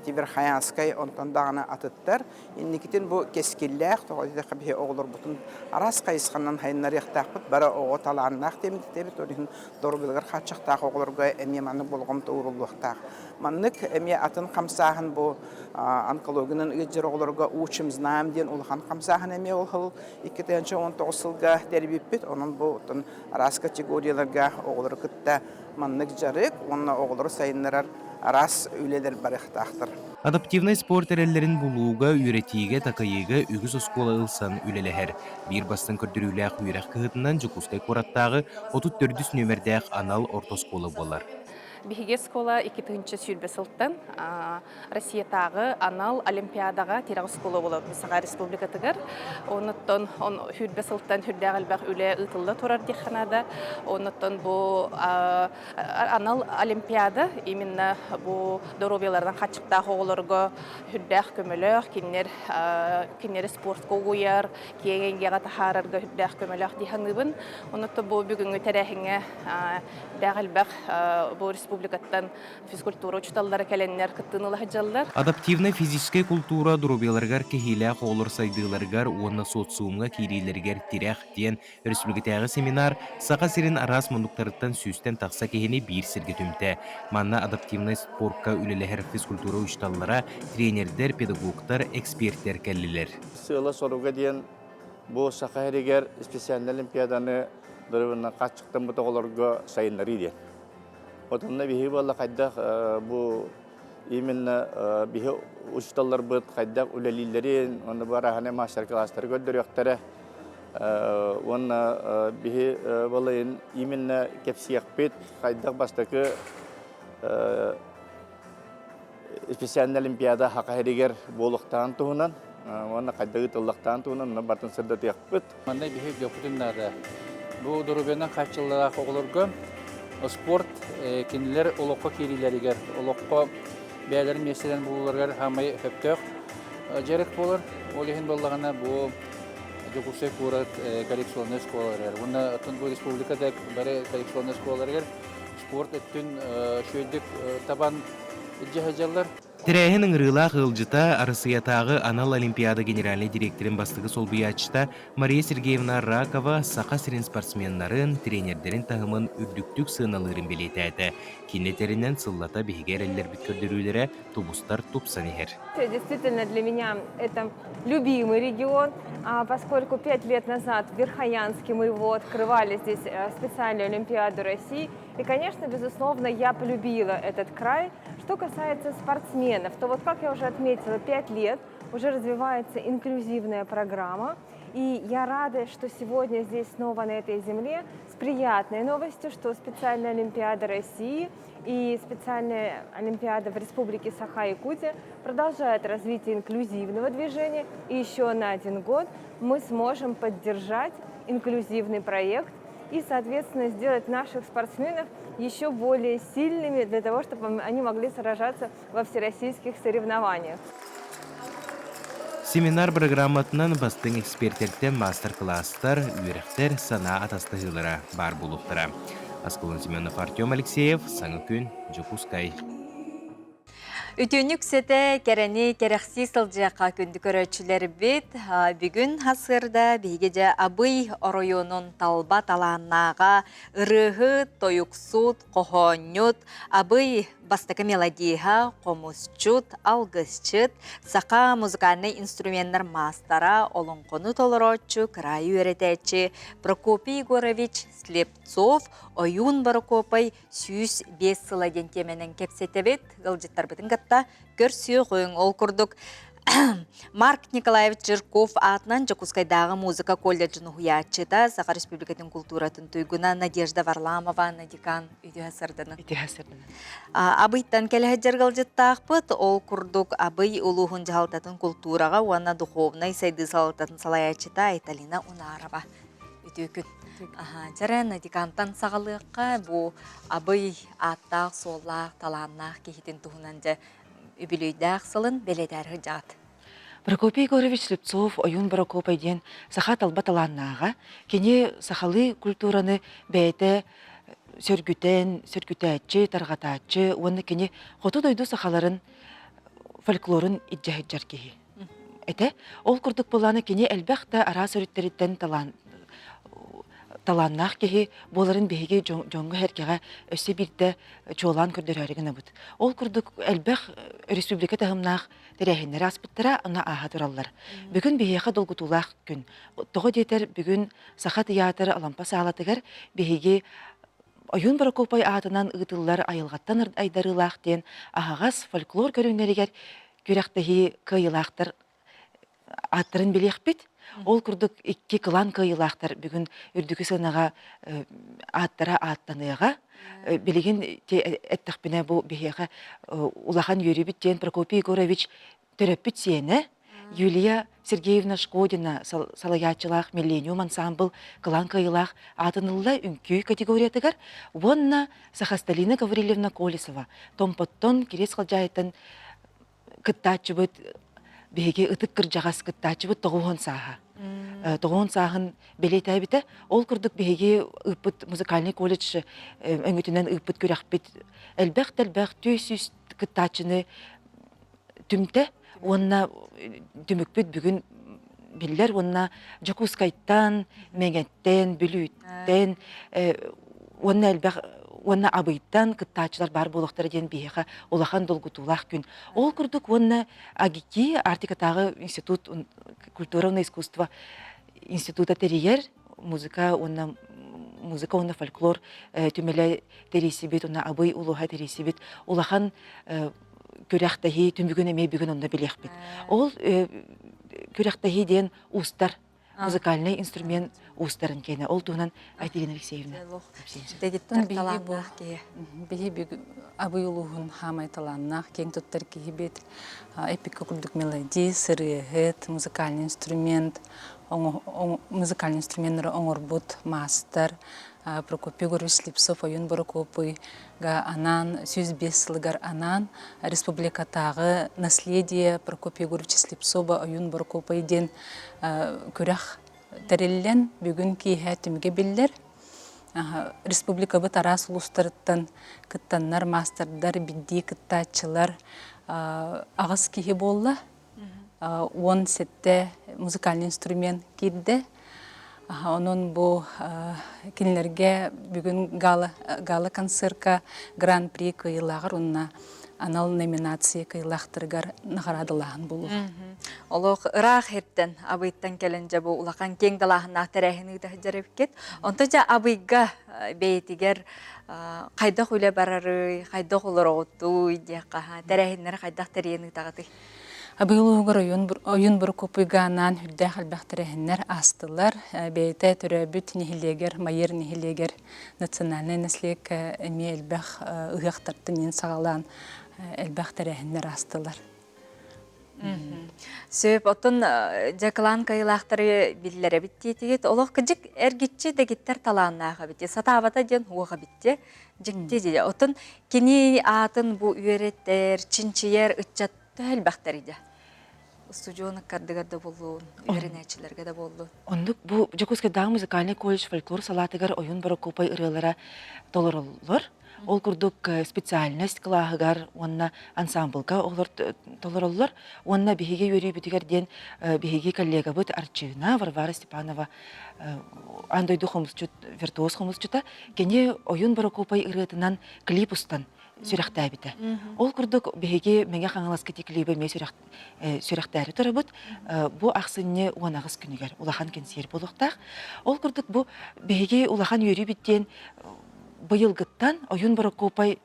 Верхоянскай, онтон даҕаны атыттар. Инникитин бу кэскиллээх, тоҕо диэтэххэ биһи оҕолорбутун араас хайысханан хайыннарыахтаахпыт. Бары оҕо талааннаах диэммит этэбит, ол иһин доруобуйаларыгар хааччахтаах оҕолорго эмиэ маннык болҕомто ууруллуохтаах. Маннык эмиэ атын хамсааһын бу онкологиянан ыалдьар оҕолорго «Учим, знаем» диэн улахан хамсааһын эмиэ ол сыл 2019 сылга тэрийбиппит. Онон бу оттон араас категорияларга оҕолору кытта маннык дьарык уонна оҕолору сайыннарар араас үлэлэр барыахтаахтар. Адаптивнай спорт эрэллэрин булууга, үөрэтиигэ, такайыыга үгүс оскуола ылсан үлэлэһэр. Биир бастыҥ көрдөрүүлээх үөрэх кыһытынан Дьокуускай куораттааҕы 34 нүөмэрдээх анал орто оскуола буолар. Биһиги оскуола 2020 сылтан Россиятааҕы анал олимпиадаҕа тирэх оскуола буолабыт Саха Республикатыгар. Онуттан сүүрбэ сылтан сүрдээх элбэх үлэ ыытылла турар диэххэ наада. Онуттан бу анал олимпиада именно бу доруобуйаларынан хааччахтаах оҕолорго сүрдээх көмөлөөх, кинилэр кинилэри спортка угуйар, киэҥ эйгэҕэ таһаарарга сүрдээх көмөлөөх дии саныыбын. Онуттан бу бүгүҥҥү тэрээһиҥҥэ дээх элбэх бу республикаттан физкультура учууталлара кэлэннэр кыттыыны ыла сылдьаллар. Адаптивнай физическэй култуура доруобуйаларыгар кэһиилээх оҕолор сайдыыларыгар уонна социумҥа киириилэригэр тирэх диэн өрөспүүбүлүкэтээҕи семинар Саха сирин араас муннуктарыттан сүүстэн тахса киһини биир сиргэ түмтэ. Манна адаптивнай спорка үлэлэһэр физкультура учууталлара, тренердэр, педагогтар, экспертэр кэллилэр. Сыала-соруга диэн бу Саха сиригэр специальнай олимпиаданы доруобуйанан хааччахтаммыт оҕолорго сайыннарыы диэн. Отонно биһиги буолла хайдах бу именно биһи учууталларбыт хайдах үлэлииллэрин уонна бу арааһынай мастер-класстары көрдөрүөхтэрэ уонна биһи буолайын именно кэпсиэхпит хайдах бастакы специальный олимпиада Саха сиригэр буолуохтааҕын туһунан уонна хайдах ыытыллахтааҕын туһунан онно барытын сырдатыахпыт. Манна биһи өйдүөхпүтүн наада. Бу доруобуйанан хааччыллаах оҕолорго Спорт кинилэр олоххо киириилэригэр, олоххо бэйэлэрин миэстэлэрин булууларыгар хаамай сөптөөх дьарык буолар. Ол иһин буоллаҕына бу Дьокуускай куорат коррекционнай школаларыгар уонна оттон бу республика да бары коррекционнай школаларыгар спорт өттүн үчүгэйдик табан илдьэ сылдьаллар. Тэрээһин ыҥырыылаах ыалдьыта Арассыыйатааҕы анал Олимпиада генеральнай дириэктэрин бастакы солбуйааччыта Мария Сергеевна Ракова Саха сирин спортсменнарын, тренердэрин таһымын үрдүктүк сыаналыырын бэлиэтээтэ. Кини этэринэн, сыллата биһиги эрэллэрбит көрдөрүүлэрэ тубустар тупсан иһэр. Действительно, для меня это любимый регион, поскольку 5 лет назад в Верхоянске мы его открывали здесь специальную Олимпиаду России. И, конечно, безусловно, я полюбила этот край. Что касается спортсменов, то вот, как я уже отметила, 5 лет уже развивается инклюзивная программа. И я рада, что сегодня здесь снова на этой земле с приятной новостью, что специальная Олимпиада России и специальная Олимпиада в Республике Саха-Якутия продолжает развитие инклюзивного движения. И еще на один год мы сможем поддержать инклюзивный проект и, соответственно, сделать наших спортсменов еще более сильными для того, чтобы они могли сражаться во всероссийских соревнованиях. Семинар программатынан бастыҥ экспертэртэн маастар-кылаастар, үөрэхтэр, санаа атастаһыылара баар буолуохтара. Аскалон Семенов, Артем Алексеев, Саҥа күн, Дьокуускай. Үтүөнү үксэтэ кэрэни кэрэхсии сылдьыахха күндү көрөөччүлэрбит. Бүгүн сарсыарда биһиги дьэ Абый оройуонун талба талааннааҕа ырыаһыт, тойуксут, хоһоонньут, Абый бастакы мелодиһа, хомусчут, алгысчыт, саха музыкальнай инструменнар маастара, олоҥхону толорооччу, кыраайы үөрэтээччи Прокопий Егорович Слепцов Ойуун Борокуопай 105 сыла диэн тиэмэнэн кэпсэтэбит. Ыалдьыттарбытын кытта көрсүөҕүҥ. Ол курдук Марк Николаевич Жирков аатынан Дьокуускайдааҕы музыка колледжын уһуйааччыта, Саха Республикатын култууратын туйгуна Надежда Варламова Надикан үтүө сарсыарданан. Үтүө сарсыарданан. Абыйтан кэлэ сылдьар ыалдьыттаахпыт. Ол курдук Абый улууһун дьаһалтатын култуураҕа уонна духовнай сайдыы салалтатын салайааччыта Айталина Унарова. Үтүө күн. Дьэрэ Надикантан саҕалыахха бу Абый ааттаах-суоллаах, талааннаах киһитин туһунан дьэ үбүлүөйдээх сылын бэлиэтээр сылдьаҕыт. Прокопий Егорович Слепцов Ойуун Борокуопай диэн саха талба талааннааҕа. Кини сахалыы культураны бэйэтэ сөргүтэн, сөргүтээччи, тарҕатааччы уонна кини хоту дойду сахаларын фольклорун илдьэ сылдьар киһи этэ. Ол курдук буоллаҕына кини элбэх да араас өрүттэриттэн талаан талааннаах киһи буоларын биһиги дьоҥҥо-сэргэҕэ өссө биирдэ чуолаан көрдөрөөрү гынабыт. Ол курдук элбэх республика таһымнаах тэрээһиннэри ааспыттара, аны ааһа тураллар. Бүгүн биһиэхэ долгутуулаах күн. Тоҕо диэтэр бүгүн Саха тыйаатыр Алампа саалатыгар биһиги Ойуун Борокуопай аатынан ыытыллар айылҕаттан айдарыылаах диэн аһаҕас фольклор көрүҥнэригэр күрэхтэһии кыайыылаахтар ааттарын билиэхпит. Ол курдук икки кылаан кыайыылаахтар бүгүн үрдүкү сыанаҕа ааттара ааттаныаҕа. Билигин эттэхпинэ бу биһиэхэ улахан үөрүүбүт диэн Прокопий Егорович төрөппүт сиэнэ Юлия Сергеевна Шкодина салайааччылаах Миллениум ансаамбыл кылаан кыайыылаах аатын ылла үҥкүү категориятыгар уонна Сахасталина Гаврильевна Колесова Томпоттон Кириэс Халдьаайыттан кыттааччыбыт биһиги ытык кырдьаҕас кыттааччыбыт 90 сааһа. 90 сааһын бэлиэтээбитэ. Ол курдук биһиги ыыппыт музыкальный колледж өҥөтүнэн ыыппыт күрэхпит элбэх да элбэх 400 кыттааччыны түмтэ уонна түмүкпүт бүгүн биллэр уонна Дьокуускайтан, Мэҥэттэн, Бүлүүттэн уонна элбэх уонна Абыйтан кыттааччылар баар буолуохтара диэн биһиэхэ улахан долгутуулаах күн. Ол курдук уонна АГИКИ Арктикатааҕы институт культура уонна искусство института тэрийэр музыка уонна музыка уонна фольклор түмэлэ тэрийсибит уонна Абый улууһа тэрийсибит улахан күрэхтэһии түмүгүн эмиэ бүгүн онно билиэхпит. Ол күрэхтэһии диэн уустар музыкальный инструмент уустарын киэнэ. Ол туһунан Айталина Алексеевна. Дэгиттэр талааннаах киһи. Биһи Абый улууһун хаамай талааннаах, киэҥ туттар киһибит. Эпикка курдук мелодист, ырыаһыт, музыкальный инструмент, музыкальный инструменнары оҥорбут маастар Прокопий Егорович Слепцов Ойуун Борокуопуйга анаан 105 сылыгар анаан республикатааҕы наследие Прокопия Егоровича Слепцова Ойуун Борокуопай диэн күрэх тэриллэн бүгүн киэһэ түмүгэ биллэр. Республикабыт араас улуустарыттан кыттаннар, маастардар, биддии кыттааччылар аҕыс киһи буолла. 17 музыкальный инструмент киирдэ. Онон бу кинилэргэ бүгүн гала, гала-концертка гран-при кыайыылааҕар уонна анал номинация кыайыылаахтарыгар наҕараадалааһын буолуоҕа. Олох ыраах сиртэн Абыйтан кэлэн дьэ бу улахан киэҥ далааһыннаах тэрээһин ыыта сылдьар эбиккит. Онто дьэ Абыйга бэйэтигэр хайдах үлэ барарый, хайдах олороҕутуй диэххэ тэрээһиннэри хайдах тэрийэн ыытаҕытый? Абый улууһугар Ойуун Борокуоппуйга анаан үрдээх элбэх тэрээһиннэр аастылар. Бэйэтэ төрөөбүт нэһилиэгэр, Майыар нэһилиэгэр национальнай наследка эмиэ элбэх ыһыахтартан иин саҕалаан элбэх тэрээһиннэр аастылар. Сөп, оттон дьакылаан кайылаахтары биллэрэбит диэтигит. Олох кыдьык эргиччи дэгиттэр талааннаах эбит. Сатаабата диэн уох эбит Дьикти дии. Оттон кини аатын бу үөрэтэр, чинчийэр ыччат төһө элбэхтэр идэ? Устудьуон ыккардыгар да буоллун, үөрэнээччилэргэ да буоллун. Оннук бу Дьокуускайдааҕы музыкальнай колледж фольклор салаатыгар Ойуун Борокуопай ырыалара толороллор. Ол курдук специальность кылааһыгар уонна ансамблга олор толороллор. Уонна биһиги үөрүүбүтүгэр диэн биһиги коллегабыт Арчыына Варвара Степанова аан дойду хомусчут, виртуоз хомусчута кини Ойуун Борокуопай ырыатынан клип устан сүрэхтээбитэ. Ол курдук биһиги Мэҥэ Хаҥаласка ити клиби эмиэ сүрэхтээри турабыт. Бу ахсынньы 18 күнүгэр улахан кэнсиэр буолуохтаах. Ол курдук бу биһиги улахан үөрүүбүт диэн быйылгыттан Ойуун Борокуопай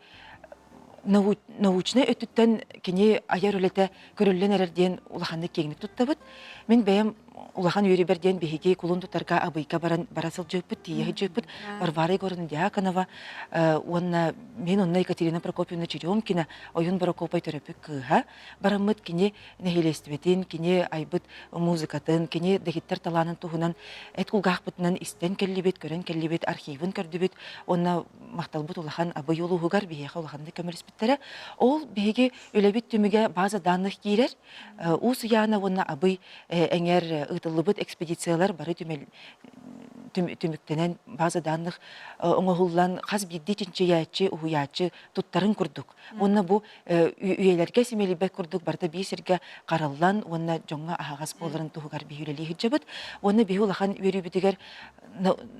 научнай өттүттэн кини айар үлэтэ көрүллэн эрэр диэн улаханнык киэҥник туттабыт. Мин бэйэм улахан үөрүүбэр диэн биһиги кулун тутарга Абыйга баран бара сылдьыппыт, тиийэ сылдьыппыт Варвара Егоровна Дьяконова уонна мин онно Екатерина Прокопьевна Черемкина Ойун Борокуопай төрөппүт кыыһа бараммыт кини нэһилиэстибэтин, кини айбыт музыкатын, кини дэгиттэр талаанын туһунан эт кулгаахпытынан истэн кэллибит, көрөн кэллибит, архивын көрдүбүт уонна махталбыт улахан Абый улууһугар биһиэхэ улаханнык көмөлөспүттэрэ. Ол биһиги үлэбит түмүгэ база данных киирэр. Уус Уйаана уонна Абый эҥэр ыытыллыбыт экспедициялар бары түмэл түмүктэнэн база данных оҥоһуллан хас биирдии чинчийээччи, уһуйааччы туттарын курдук. Уонна бу үйэлэргэ симэлийбэт курдук барыта биир сиргэ хараллан уонна дьоҥҥо аһаҕас буоларын туһугар биһи үлэлии сылдьабыт. Уонна биһи улахан үөрүүбүтүгэр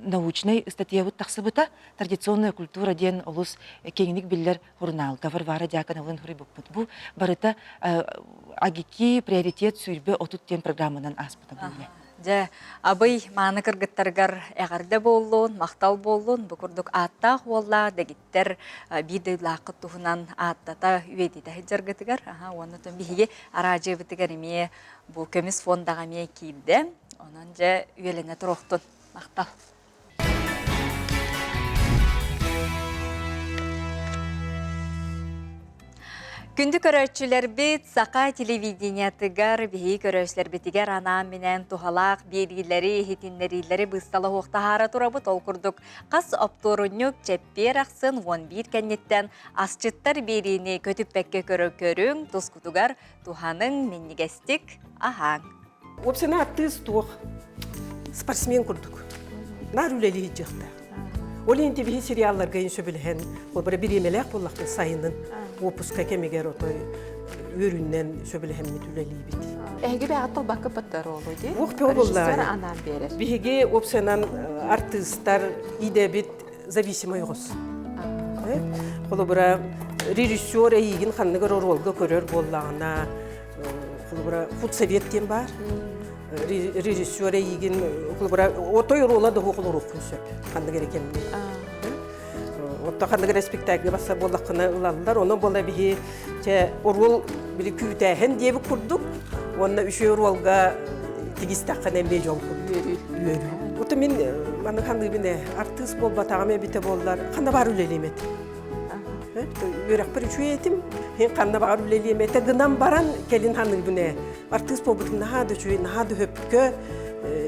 научнай ыстатыйабыт тахсыбыта «Традиционная культура» диэн олус киэҥник биллэр сурунаалга Варвара Дьяконовалыын суруйбуппут. Бу барыта АГИКИ приоритет 2030 диэн программанан ааспыта бу үлэ. Дьэ, Абый мааны кыргыттарыгар эҕэрдэ буоллун, махтал буоллун. Бу курдук ааттаах уоллаах дэгиттэр биир дойдулааххыт туһунан ааттата үйэтитэ сылдьаргытыгар уонна биһиги араадьыйабытыгар эмиэ бу көмүс фондаҕа эмиэ киирдэ. Онон дьэ үйэлэнэ туруохтун. Махтал. Күндү көрөөччүлэрбит, саха телевидениетыгар биһиги көрөөччүлэрбитигэр анаан-минээн туһалаах биэриилэри, иһитиннэриилэри быыстала суох таһаара турабыт. Ол курдук, хас оптуорунньук чэппиэр ахсын 11 кэнниттэн асчыттар биэриини көтүппэккэ көрө-көрүҥ, тускутугар туһаныҥ, минньигэстик аһааҥ. Уопсайынан артыыс туох спортсмен курдук. Наар үлэлии сылдьыахтаах. Ол иһин биһи сериалларга ин сөбүлэһэн, холобура бириэмэлээх буоллахпын сайынын уоппуска кэмигэр отой үөрүүнэн сөбүлэһэммит үлэлиибит. Эһиги бэҕэ талбакка баттар оолу дии. Уох Режиссер анаан биэрэр. Биһиги уопсайынан артыыстар идэбит зависимый оҕус. Холобура режиссер эйигин ханныгар оруолга көрөр буоллаҕына холобура худсовет диэн баар режиссер эйигин холобура отой оруола да холоруоххун сөп ханнык эрэ кэмҥэ Отто ханнык эрэ спектакль баса буоллаххына ылаллар ону буола биһи чэ оруол били күүтээһин диэбит курдук уонна үчүгэй оруолга тигистэххинэ эмиэ дьол курдук үөрүү Ото мин маны ханыыбын ээ артыыс буолбатаҕым эбитэ буоллар ханна баар үлэлиэм этэ үөрэхпэр үчүгэй этим. Хин ханна баҕар үлэлиэм этэ гынан баран кэлин ханыыбын ээ. Артыыс буолбутум наһаа да үчүгэй, наһаа да хөпкө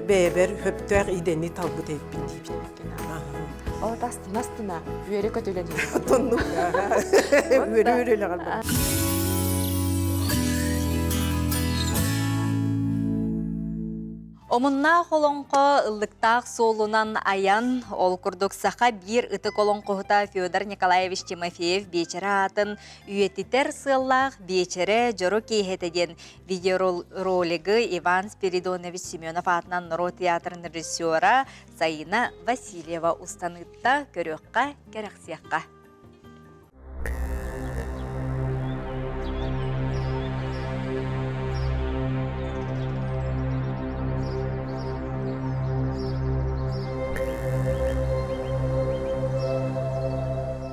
бэйэбэр хөптөөх идэни талбыт эбиппин диибин. Ол астына астына үөрэ көтүлэн. Тоннук. Үөрэ үөрэ Омуннаах олоҥхо ыллыктаах суолунан айан, ол курдук саха биир ытык олоҥхоһута Федор Николаевич Тимофеев биэчэрэ аатын үйэтитэр сыаллаах Биэчэрэ дьоро киэһэтэ диэн видеоролигы Иван Спиридонович Семенов аатынан норуот театрын режиссера Саина Васильева устаныытта көрүөххэ, кэрэхсиэххэ.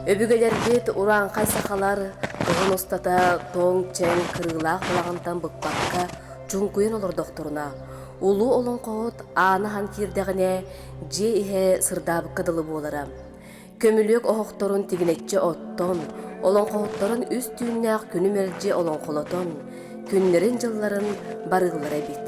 Өбүгэлэрбит урааҥхай сахалар кыһын устата тоҥ-чэҥ кырыылаах балаҕантан быкпакка чуҥкуйан олордохторуна, улуу олоҥхоһут ааны аһан киирдэҕинэ, дьиэ иһэ сырдаабыкка дылы буолара. Көмүлүөк оһохторун тигинэччи оттон, олоҥхоһуттарын үс түүннээх күнү мэлдьи олоҥхолотон, күннэрин-дьылларын барыыллара эбит.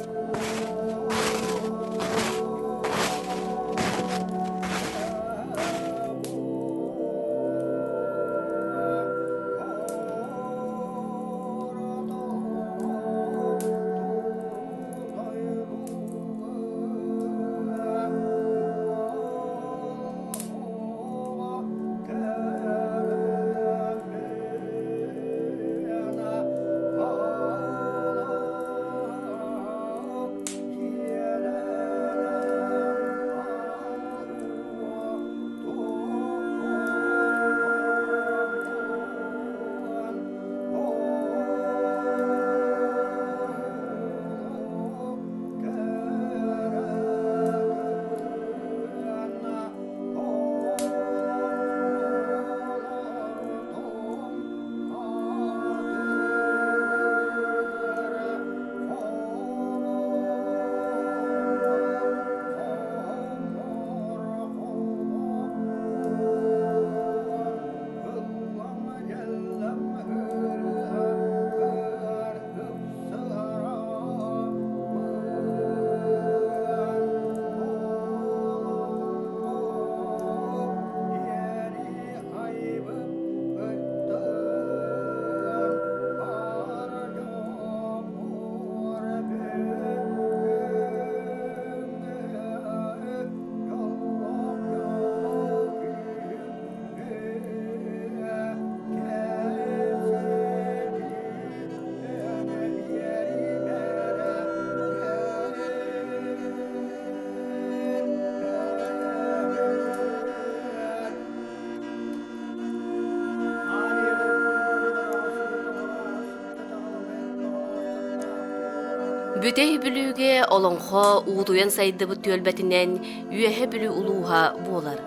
Бүтэй Бүлүүгэ олоҥхо уутуйан сайдыбыт түөлбэтинэн Үөһэ Бүлүү улууһа буолар.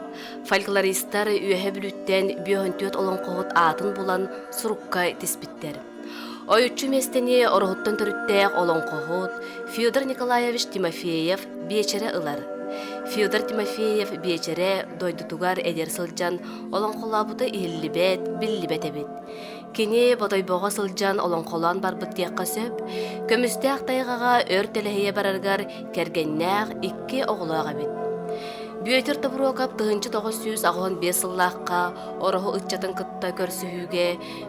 Фольклористар Үөһэ Бүлүүттэн 54 олоҥхоһут аатын булан сурукка тиспиттэр. Ойуччу миэстэни Ороһуттан төрүттээх олоҥхоһут Федор Николаевич Тимофеев биэчэрэ ылар. Федор Тимофеев биэчэрэ дойдутугар эдэр сылдьан олоҥхолообута иһиллибэт, биллибэт эбит. Кини Бодойбоҕо сылдьан олоҥхолоон барбыт диэххэ сөп. Көмүстээх тайҕаҕа өр тэлэһийэ барарыгар кэргэннээх икки оҕолоох эбит. Бүөтүр Тобуруокап 1985 сыллаахха Ороһу ыччатын кытта көрсүһүүгэ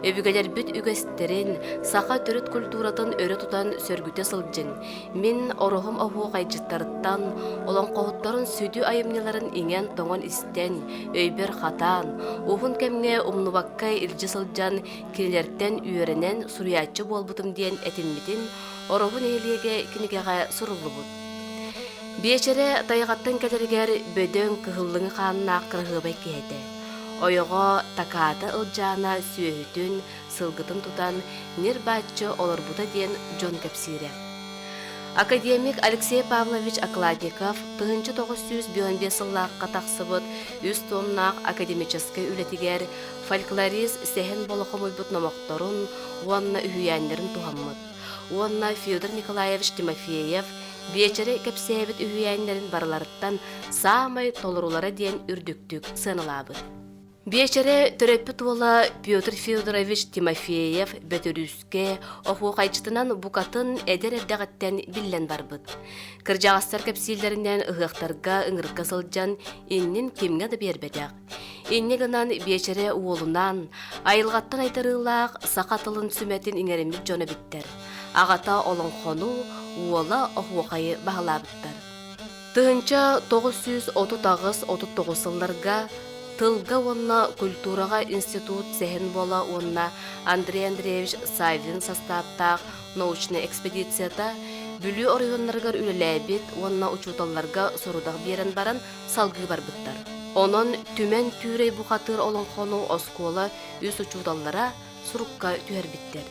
өбүгэлэрбит үгэстэрин, саха төрүт культуратын өрө тутан сөргүтэ сылдьыҥ, мин Ороһум оһуохайдьыттарыттан, олоҥхоһуттарын сүдү айымньыларын иҥэн-тоҥон истэн, өйбөр хатаан, уһун кэмҥэ умнубакка илдьэ сылдьан, кинилэртэн үөрэнэн суруйааччы буолбутум диэн этиммитин Ороһу нэһилиэгэ кинигэҕэ суруллубут. Биэчэрэ тайҕаттан кэлэригэр бөдөҥ кыһыллыҥы хааннаах кыраһыабай киһи этэ. Ойоҕо Такаата Ылдьаана сүөһүтүн, сылгытын тутан ньир-бааччы олорбута диэн дьон кэпсиирэ. Академик Алексей Павлович Окладников 1995 сыллаахха тахсыбыт үс туомнаах академическай үлэтигэр фольклорист Сэһэн Боло хомуйбут номохторун уонна үһүйээннэрин туһаммыт уонна Федор Николаевич Тимофеев биэчэри кэпсээбит үһүйээннэрин барыларыттан саамай толорулара диэн үрдүктүк сыаналаабыт. Биэчэрэ төрөппүт уола Петр Федорович Тимофеев Бөтүрүүскэ оһуохайдьытынан букатын эдэр эрдэҕиттэн биллэн барбыт. Кырдьаҕастар кэпсииллэринэн ыһыахтарга ыҥырыкка сылдьан иннин кимҥэ да биэрбэтэх. Инньэ гынан Биэчэрэ уолунаан айылҕаттан айдарыылаах саха тылын сүмэтин иҥэриммит дьон эбиттэр. Аҕата олоҥхону, уола оһуохайы баһылаабыттар. 1938-39 сылларга тылга уонна культураҕа институт Сэһэн Бола уонна Андрей Андреевич Саввин састааптаах научнай экспедицията Бүлүү оройуоннарыгар үлэлээбит уонна учууталларга сорудах биэрэн баран салгыы барбыттар. Онон Түмэн Түүрэй бухатыыр олоҥхону оскуола үс учууталлара сурукка түһэрбиттэр.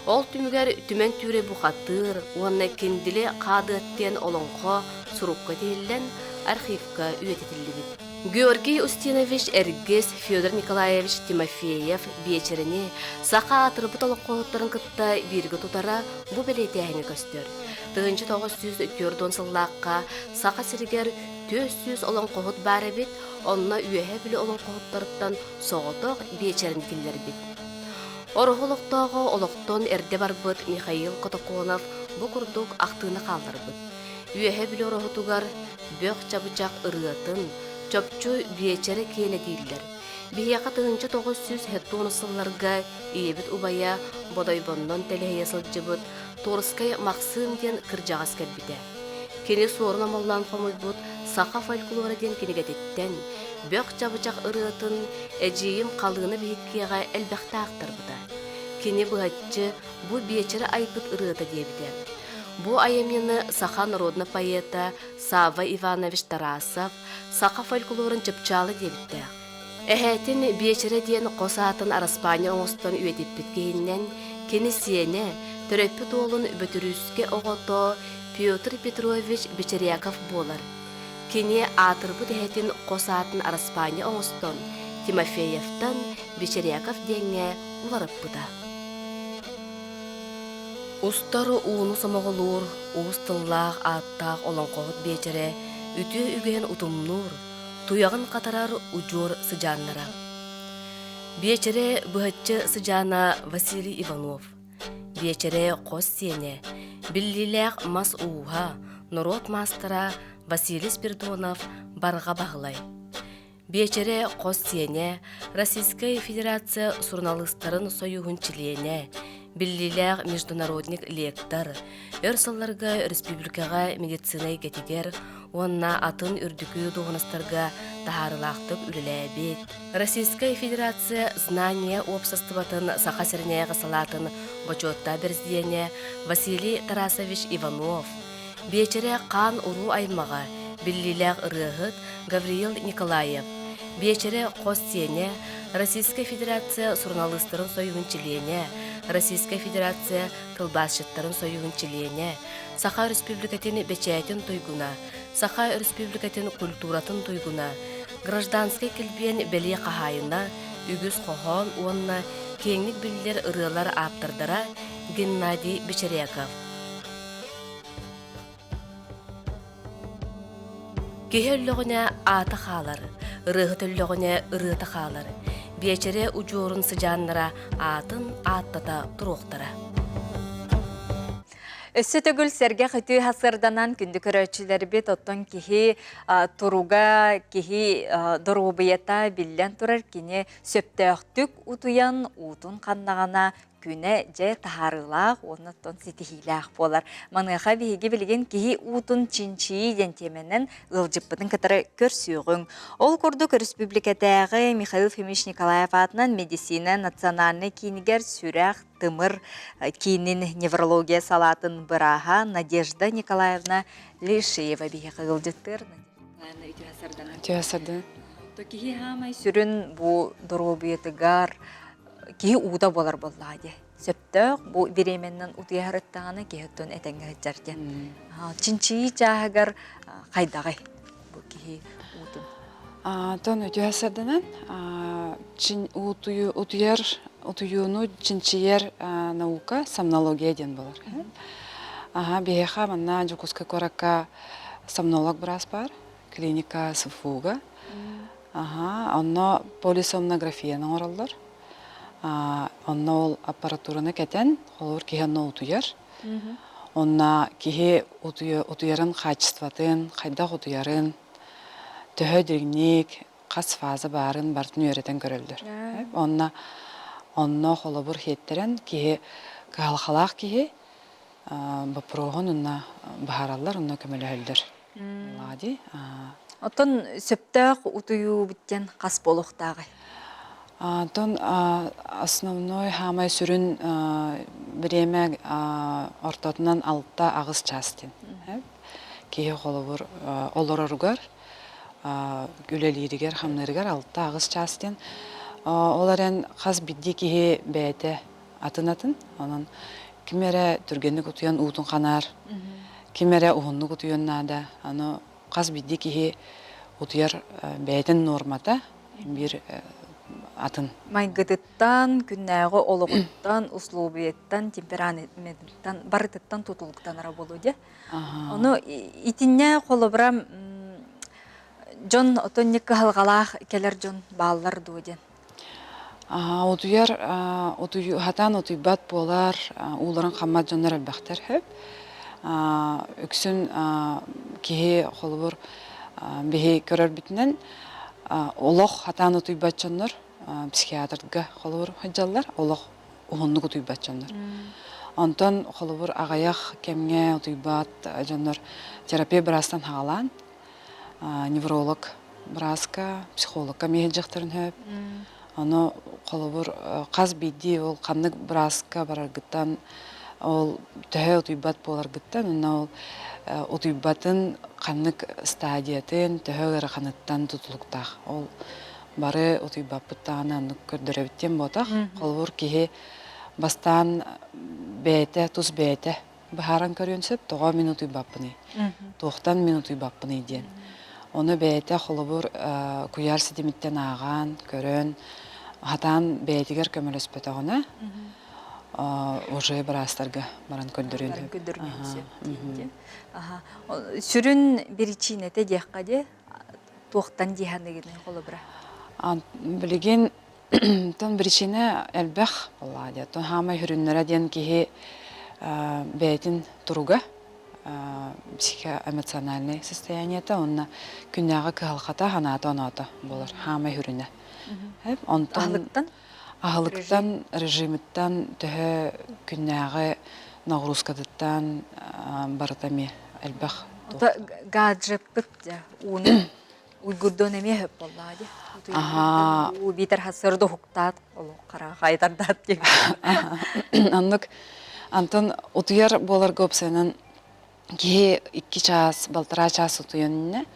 Ол түмүгэр Түмэн Түүрэй бухатыыр уонна Киндили Хаадыат диэн олоҥхо сурукка тиһиллэн архивка үйэтитиллибит. Георгий Устинович Эргис, Федор Николаевич Тимофеев биэчэрэни саха аатырбыт олоҥхоһуттарын кытта бииргэ тутара бу бэлиэтээһиҥҥэ көстөр. 1940 сыллаахха Саха сиригэр 400 олоҥхоһут баар эбит, онно Үөһээ Бүлүү олоҥхоһуттарыттан соҕотох биэчэрин киллэрбит. Ороһу олохтооҕо олохтон эрдэ барбыт Михаил Котоконов бу курдук ахтыыны хаалларбыт. Үөһээ Бүлүү Ороһутугар бөх чабычах ырыатын, чопчу биэчэрэ киэнэ дииллэр. Биһиэхэ 1970 сылларга ийэбит убайа Бодойбоннон тэлэһийэ сылдьыбыт Торскай Махсыым диэн кырдьаҕас кэлбитэ. Кини суорун омоллоон хомуйбут «Саха фольклора» диэн кинигэтиттэн бөх чабычах ырыатын эдьиийим Халыына биһиккиэҕэ элбэхтэ аахтарбыта. Кини быһаччы бу биэчэрэ айбыт ырыата диэбитэ. Бу айымньыны саха народнай поэта Савва Иванович Тарасов саха фольклорун чыпчаала диэбиттээх. Эһээтин Биэчэрэ диэн хос аатын араспаанньа оҥостон үйэтиппит киһиннэн кини сиэнэ, төрөппүт уолун Бөтүрүүскэ оҕото Петр Петрович Бечеряков буолар. Кини аатырбыт эһэтин хос аатын араспаанньа оҥостон Тимофеевтан Бечеряков диэҥҥэ уларыппыта. Устар ууну сомоҕолуур, уус тыллаах ааттаах олоҥхоһут Биэчэрэ үтүө үгэһин утумнуур, туйаҕын хатарар удьуор сыдьааннара. Биэчэрэ быһаччы сыдьаана Василий Иванов, Биэчэрэ хос сиэнэ, биллиилээх мас ууһа, норуот маастара Василий Спиридонов Барҕа Баһылай. Биэчэрэ хос сиэнэ, Российскай Федерация суруналыыстарын сойууһун чилиэнэ, биллиилээх международник лектор, өр сылларга республикаҕа медицина эйгэтигэр уонна атын үрдүкү дуоһунастарга таһаарыылаахтык үлэлээбит, Российскай Федерация Знание уопсастыбатын Саха сиринээҕи салаатын бочуоттаах бэрэсидьиэнэ Василий Тарасович Иванов, Биэчэрэ хаан уруу аймаҕа, биллиилээх ырыаһыт Гавриил Николаев, Биэчэрэ хос сиэнэ, Российскай Федерация суруналыыстарын сойууһун чилиэнэ, Российскай Федерация тылбаасчыттарын сойууһун чилиэнэ, Саха Өрөспүүбүлүкэтин бэчээтин туйгуна, Саха Өрөспүүбүлүкэтин культуратын туйгуна, Гражданскай килбиэн бэлиэ хаһаайына, үгүс хоһоон уонна киэҥник биллэр ырыалар ааптардара Геннадий Бечеряков. Киһи өллөҕүнэ аата хаалар, ырыаһыт өллөҕүнэ ырыата хаалар. Биэчэрэ удьуорун сыдьааннара аатын ааттата туруохтара. Өссө төгүл сэргэх үтүө сырданан күндү көрөөччүлэрбит оттон киһи туруга, киһи доруобуйата биллэн турар кини сөптөөхтүк утуйан уутун ханнаҕына күнэ дьэ таһаарыылаах уонна оттон ситиһиилээх буолар. Маныаха биһиги билигин киһи уутун чинчийии диэн тиэмэнэн ыалдьыппытын кытары көрсүөҕүҥ. Ол курдук өрөспүүбүлүкэтээҕи Михаил Ефимович Николаев аатынан медицина национальнай киинигэр сүрэх, тымыр киинин неврология салаатын бырааһа Надежда Николаевна Лишеева биһиэхэ ыалдьыттыыр. Үтүө сардан. Киһи хаамай сүрүн бу доруобуйатыгар киһи уута буолар буоллаҕа дии. Сөптөөх бу бириэмэннэн утуйа сырыттаҕына киһи оттон этэҥҥэ сылдьар диэн. Чинчийии чааһыгар хайдаҕый бу киһи уутун? Тон үтүө сарданан утуйар утуйууну чинчийэр наука сомнология диэн буолар. Аха биһиэхэ манна Дьокуускай куоракка сомнолог быраас баар, клиника СФУга. Аха, онно полисомнографияны оҥороллор. Онно ол аппаратураны кэтэн, холобур киһи онно утуйар. Онно киһи утуйарын хаачыстыбатын, хайдах утуйарын, төһө дириҥник, хас фаза баарын барытын үөрэтэн көрөллөр. Онно онно холобур хиэттэрэн киһи кыһалҕалаах киһи боппуруоһун онно быһаараллар, онно көмөлөһөллөр. Лади. Оттон сөптөөх утуйуу диэн хас буолуохтааҕый? Онтон основной хаамай сүрүн бириэмэ ортотунан 6-8 чаас диэн. Киһи холобур олороругар, үлэлииригэр, хамныырыгар 6-8 чаас диэн. Ол эрэн хас биирдии киһи бэйэтэ атын-атын. Онон ким эрэ түргэнник утуйан уутун ханаар, ким эрэ уһуннук утуйуон наада. Аны хас биирдии киһи утуйар бэйэтин нуормата биир атын. Майгытыттан, күннээҕи олоҕуттан, условиеттан, темпераментыттан барытыттан тутулуктанара буолуо дии. Ону итиннэ холобура дьон отонник кыһалҕалаах кэлэр дьон бааллар дуо диэн. Утуйар хатаан утуйбат буолар, ууларын хаммат дьоннор элбэхтэр сөп. Үксүн киһи холобур биһи көрөрбүтүнэн олох хатаан утуйбат дьоннор психиатрга холобур сылдьаллар, олох уһуннук утуйбат дьоннор. Онтон холобур аҕыйах кэмҥэ утуйбат дьоннор терапия быраастан хаалаан невролог бырааска, психологка эмиэ сылдьыахтарын сөп. Ону холобур хас биирдии ол ханнык бырааска бараргыттан ол төһө утуйбат буоларгыттан уонна ол утуйбатын ханнык стадиятын төһө ыараханыттан тутулуктаах. Ол бары утуйбаппыт даҕаны оннук көрдөрөбүт диэн буотах. Холобур киһи бастаан бэйэтэ тус бэйэтэ быһааран көрүөн сөп, тоҕо мин утуйбаппыный, туохтан мин утуйбаппыный диэн. Ону бэйэтэ холобур куйаар ситимиттэн ааҕан, көрөн, хатаан бэйэтигэр көмөлөспөтөҕүнэ, уже быраастарга баран көрдөрүөн сөп. Сүрүн биричиинэтэ диэххэ дии, туохтан дии саныыгыный холобура? Билигин Тон причина элбэх буоллаҕа дии. Оттон хаамай сүрүннэрэ диэн киһи бэйэтин туруга, психоэмоциональнай состояниета уонна күннээҕи кыһалҕата, санаата-оноото буолар хаамай сүрүнэ. Онтон Аһылыктан? Аһылыктан, режимиттан, төһө күннээҕи ноҕуруускатыттан барыта эмиэ элбэх. Гаджеппыт ууну Уйгурдуон эмиэ сөп буоллаҕа дии. Аһаа. Уу биитэр сырды уһуктаат, олох хараҕа хайытардаат диэн. Оннук. Антон утуйар буоларга уопсайынан киһи икки чаас, балтараа чаас утуйан иннэ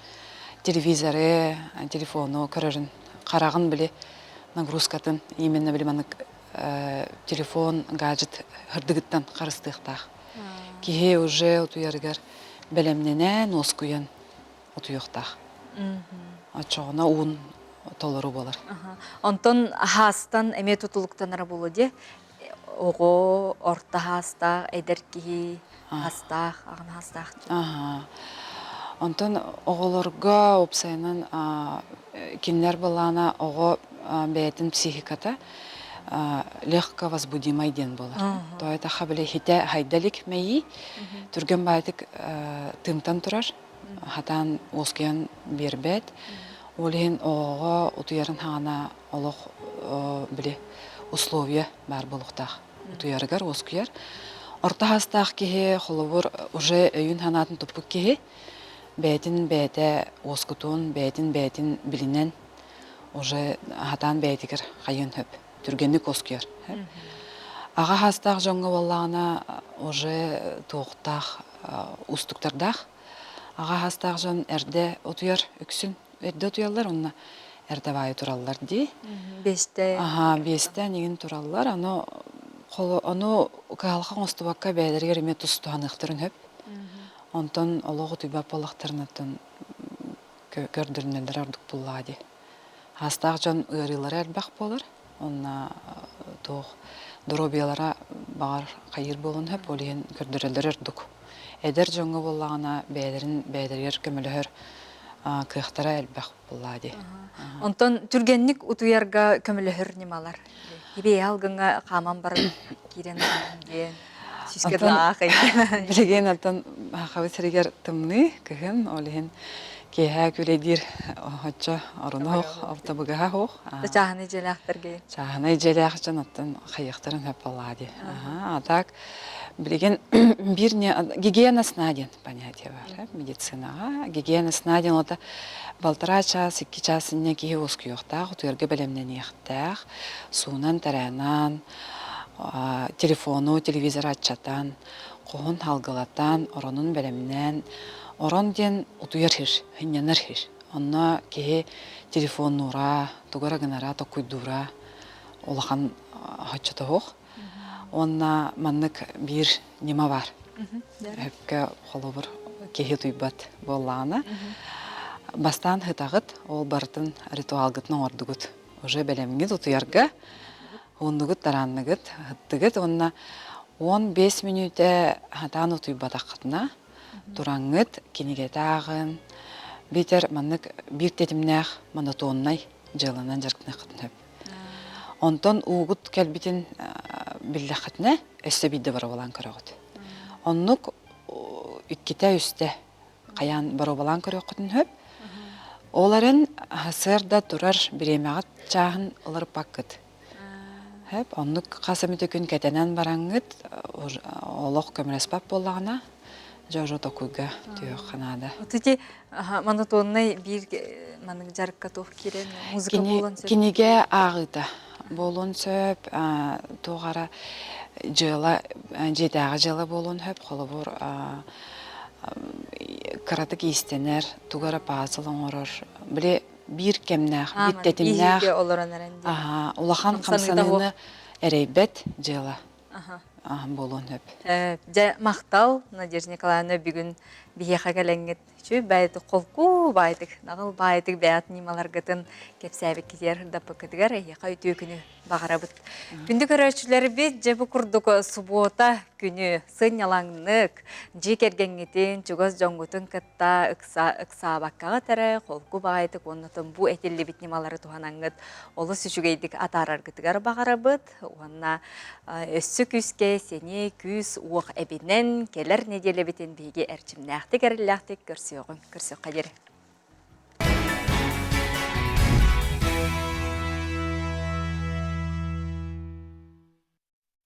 телевизоры, телефону көрөрүн, хараҕын били нагрузкатын именно били маннык телефон, гаджет һырдыгыттан харыстыахтаах. Киһи уже утуйарыгар бэлэмнэнэн, уоскуйан утуйуохтаах. Оччоҕуна уун толору буолар. Онтон хаастан эмиэ тутулуктанара буолуо дии. Оҕо орто хаастаах, эдэр киһи хаастаах, аҕам хаастаах. Онтон оҕолорго уопсайынан кинилэр былаана оҕо бэйэтин психиката легко возбудимай диэн буолар. То это били хитэ хайда илик мэйии түргэн баайтык тымтан турар хатаан уоскуйан биэрбэт. Ол иһин оҕоҕо утуйарын хаана олох били условия баар буолуохтаах. Утуйарыгар уоскуйар. Орто хаастаах киһи холобур уже өйүн-санаатын туппут киһи бэйэтин бэйэтэ уоскутун, бэйэтин бэйэтин билинэн уже хатаан бэйэтигэр хайыан сөп. Түргэнник уоскуйар. Аҕа хаастаах дьоҥҥо буоллаҕына уже туохтаах уустуктардаах. Аҕа хаастаах дьон эрдэ утуйар үксүн эрдэ утуйаллар уонна эрдэ баайы тураллар дии. Биэстэ. Аһаа, биэстэ эҥин тураллар. Ону ону кыһалҕа оҥостубакка бэйэлэригэр эмиэ тус туһаныахтарын сөп. Онтон олох утуйбат буоллахтарына оттон көрдөрүнэллэрэ ордук буллаҕа дии. Хаастаах дьон ыарыылара элбэх буолар. Онно туох доруобуйалара баҕар хайыыр буолуон сөп, ол иһин көрдөрөллөрө ордук. Эдэр дьоҥҥо буоллаҕына бэйэлэрин бэйэлэригэр көмөлөһөр. кыахтара элбэх буоллаа дии. Онтон түргэнник утуйарга көмөлөһөр ньымалар. Ибиэ алгыҥҥа хааман баран киирэн диэн сүүскэ даах Билигин оттон хабы сиригэр тымныы кыһын, ол иһин киэһэ күлэйдиир оччо оруну суох, оптабыгаһа суох. Чааһынай дьиэлээхтэргэ. Чааһынай дьиэлээх дьон оттон хайыахтарын сөп буоллаа дии. А так билигин биир гигиена сна диэн понятие бар медицинаҕа. Гигиена сна диэн ота балтараа чаас, икки чаас инньэ киһи уоскуйуохтаах, утуйарга бэлэмнэниэхтээх, суунан-тараанан, телефону, телевизоры аччатан, хоһун халгылатан, оронун бэлэмнээн, орон диэн утуйар сир, сынньанар сир. Онно киһи телефоннуура, тугу эрэ гынара, токкуйдуура улахан оччото суох. Уонна маннык биир ньыма баар. Өпкө холобур киһи утуйбат буоллаҕына, бастаан сытаҕыт, ол барытын ритуалгытын оҥордугут. Уже бэлэмҥит утуйарга уһуннугут тараанныгыт, ыһыттыгыт уонна 15 мүнүүтэ сатаан утуйбатаххытына тураҥҥыт кинигэтэ ааҕын, биитэр маннык биир тэтимнээх монотоннай дьыаланан дьарыктаныаххытын сөп. Онтон уугут кэлбитин биллэххитинэ, өссө биирдэ боруобалаан көрөҕүт. Оннук иккитэ-үстэ хайаан боруобалаан көрүөххүтүн сөп. Ол эрэн сарсыарда турар бириэмэҕит чааһын ылырпаккыт. Сөп, оннук хас эмит күн кэтэнэн бараҥҥыт олох көмөлөспөт буоллаҕына, дьэ уже токуйга түһүөххэ наада. Вот ити монотоннай биир маннык дьарыкка туох киирэн музыка буолуон сөп? Кинигэ ааҕыыта буолуон сөп, туох эрэ дьыала, дьиэтээҕи дьыала буолуон сөп. Холобур, кыратык иистэнэр, тугу эрэ пазл оҥорор. Били биир кэмнээх, биир тэтимнээх, улахан хамсаныыны эрэйбэт дьыала буолуон сөп. Дьэ, махтал, Надежда Николаевна, бүгүн биһиэхэ кэлэҥҥит үчүгэй баайытык холку баайытык, наҕыл баайытык бэйэҕит ньымаларгытын кэпсээбиккитигэр, ырдаппыккытыгар эһиэхэ үтүө күнү баҕарабыт. Күндү көрөөччүлэрбит, дьэ бу курдук субуота күнү сынньалаҥнык, дьиэ кэргэҥҥитин, чугас дьоҥҥутун кытта ыкса ыксаабаккаҕыт эрэ холку баҕайытык уонна бу этиллибит ньымалары туһанаҥҥыт олус үчүгэйдик атаараргытыгар баҕарабыт уонна өссө күүскэ сэниэ күүс-уох эбинэн кэлэр нэдиэлэбитин биһиги эрчимнээхтик эрэллээхтик көрсүөҕүҥ көрсүөххэ диэри.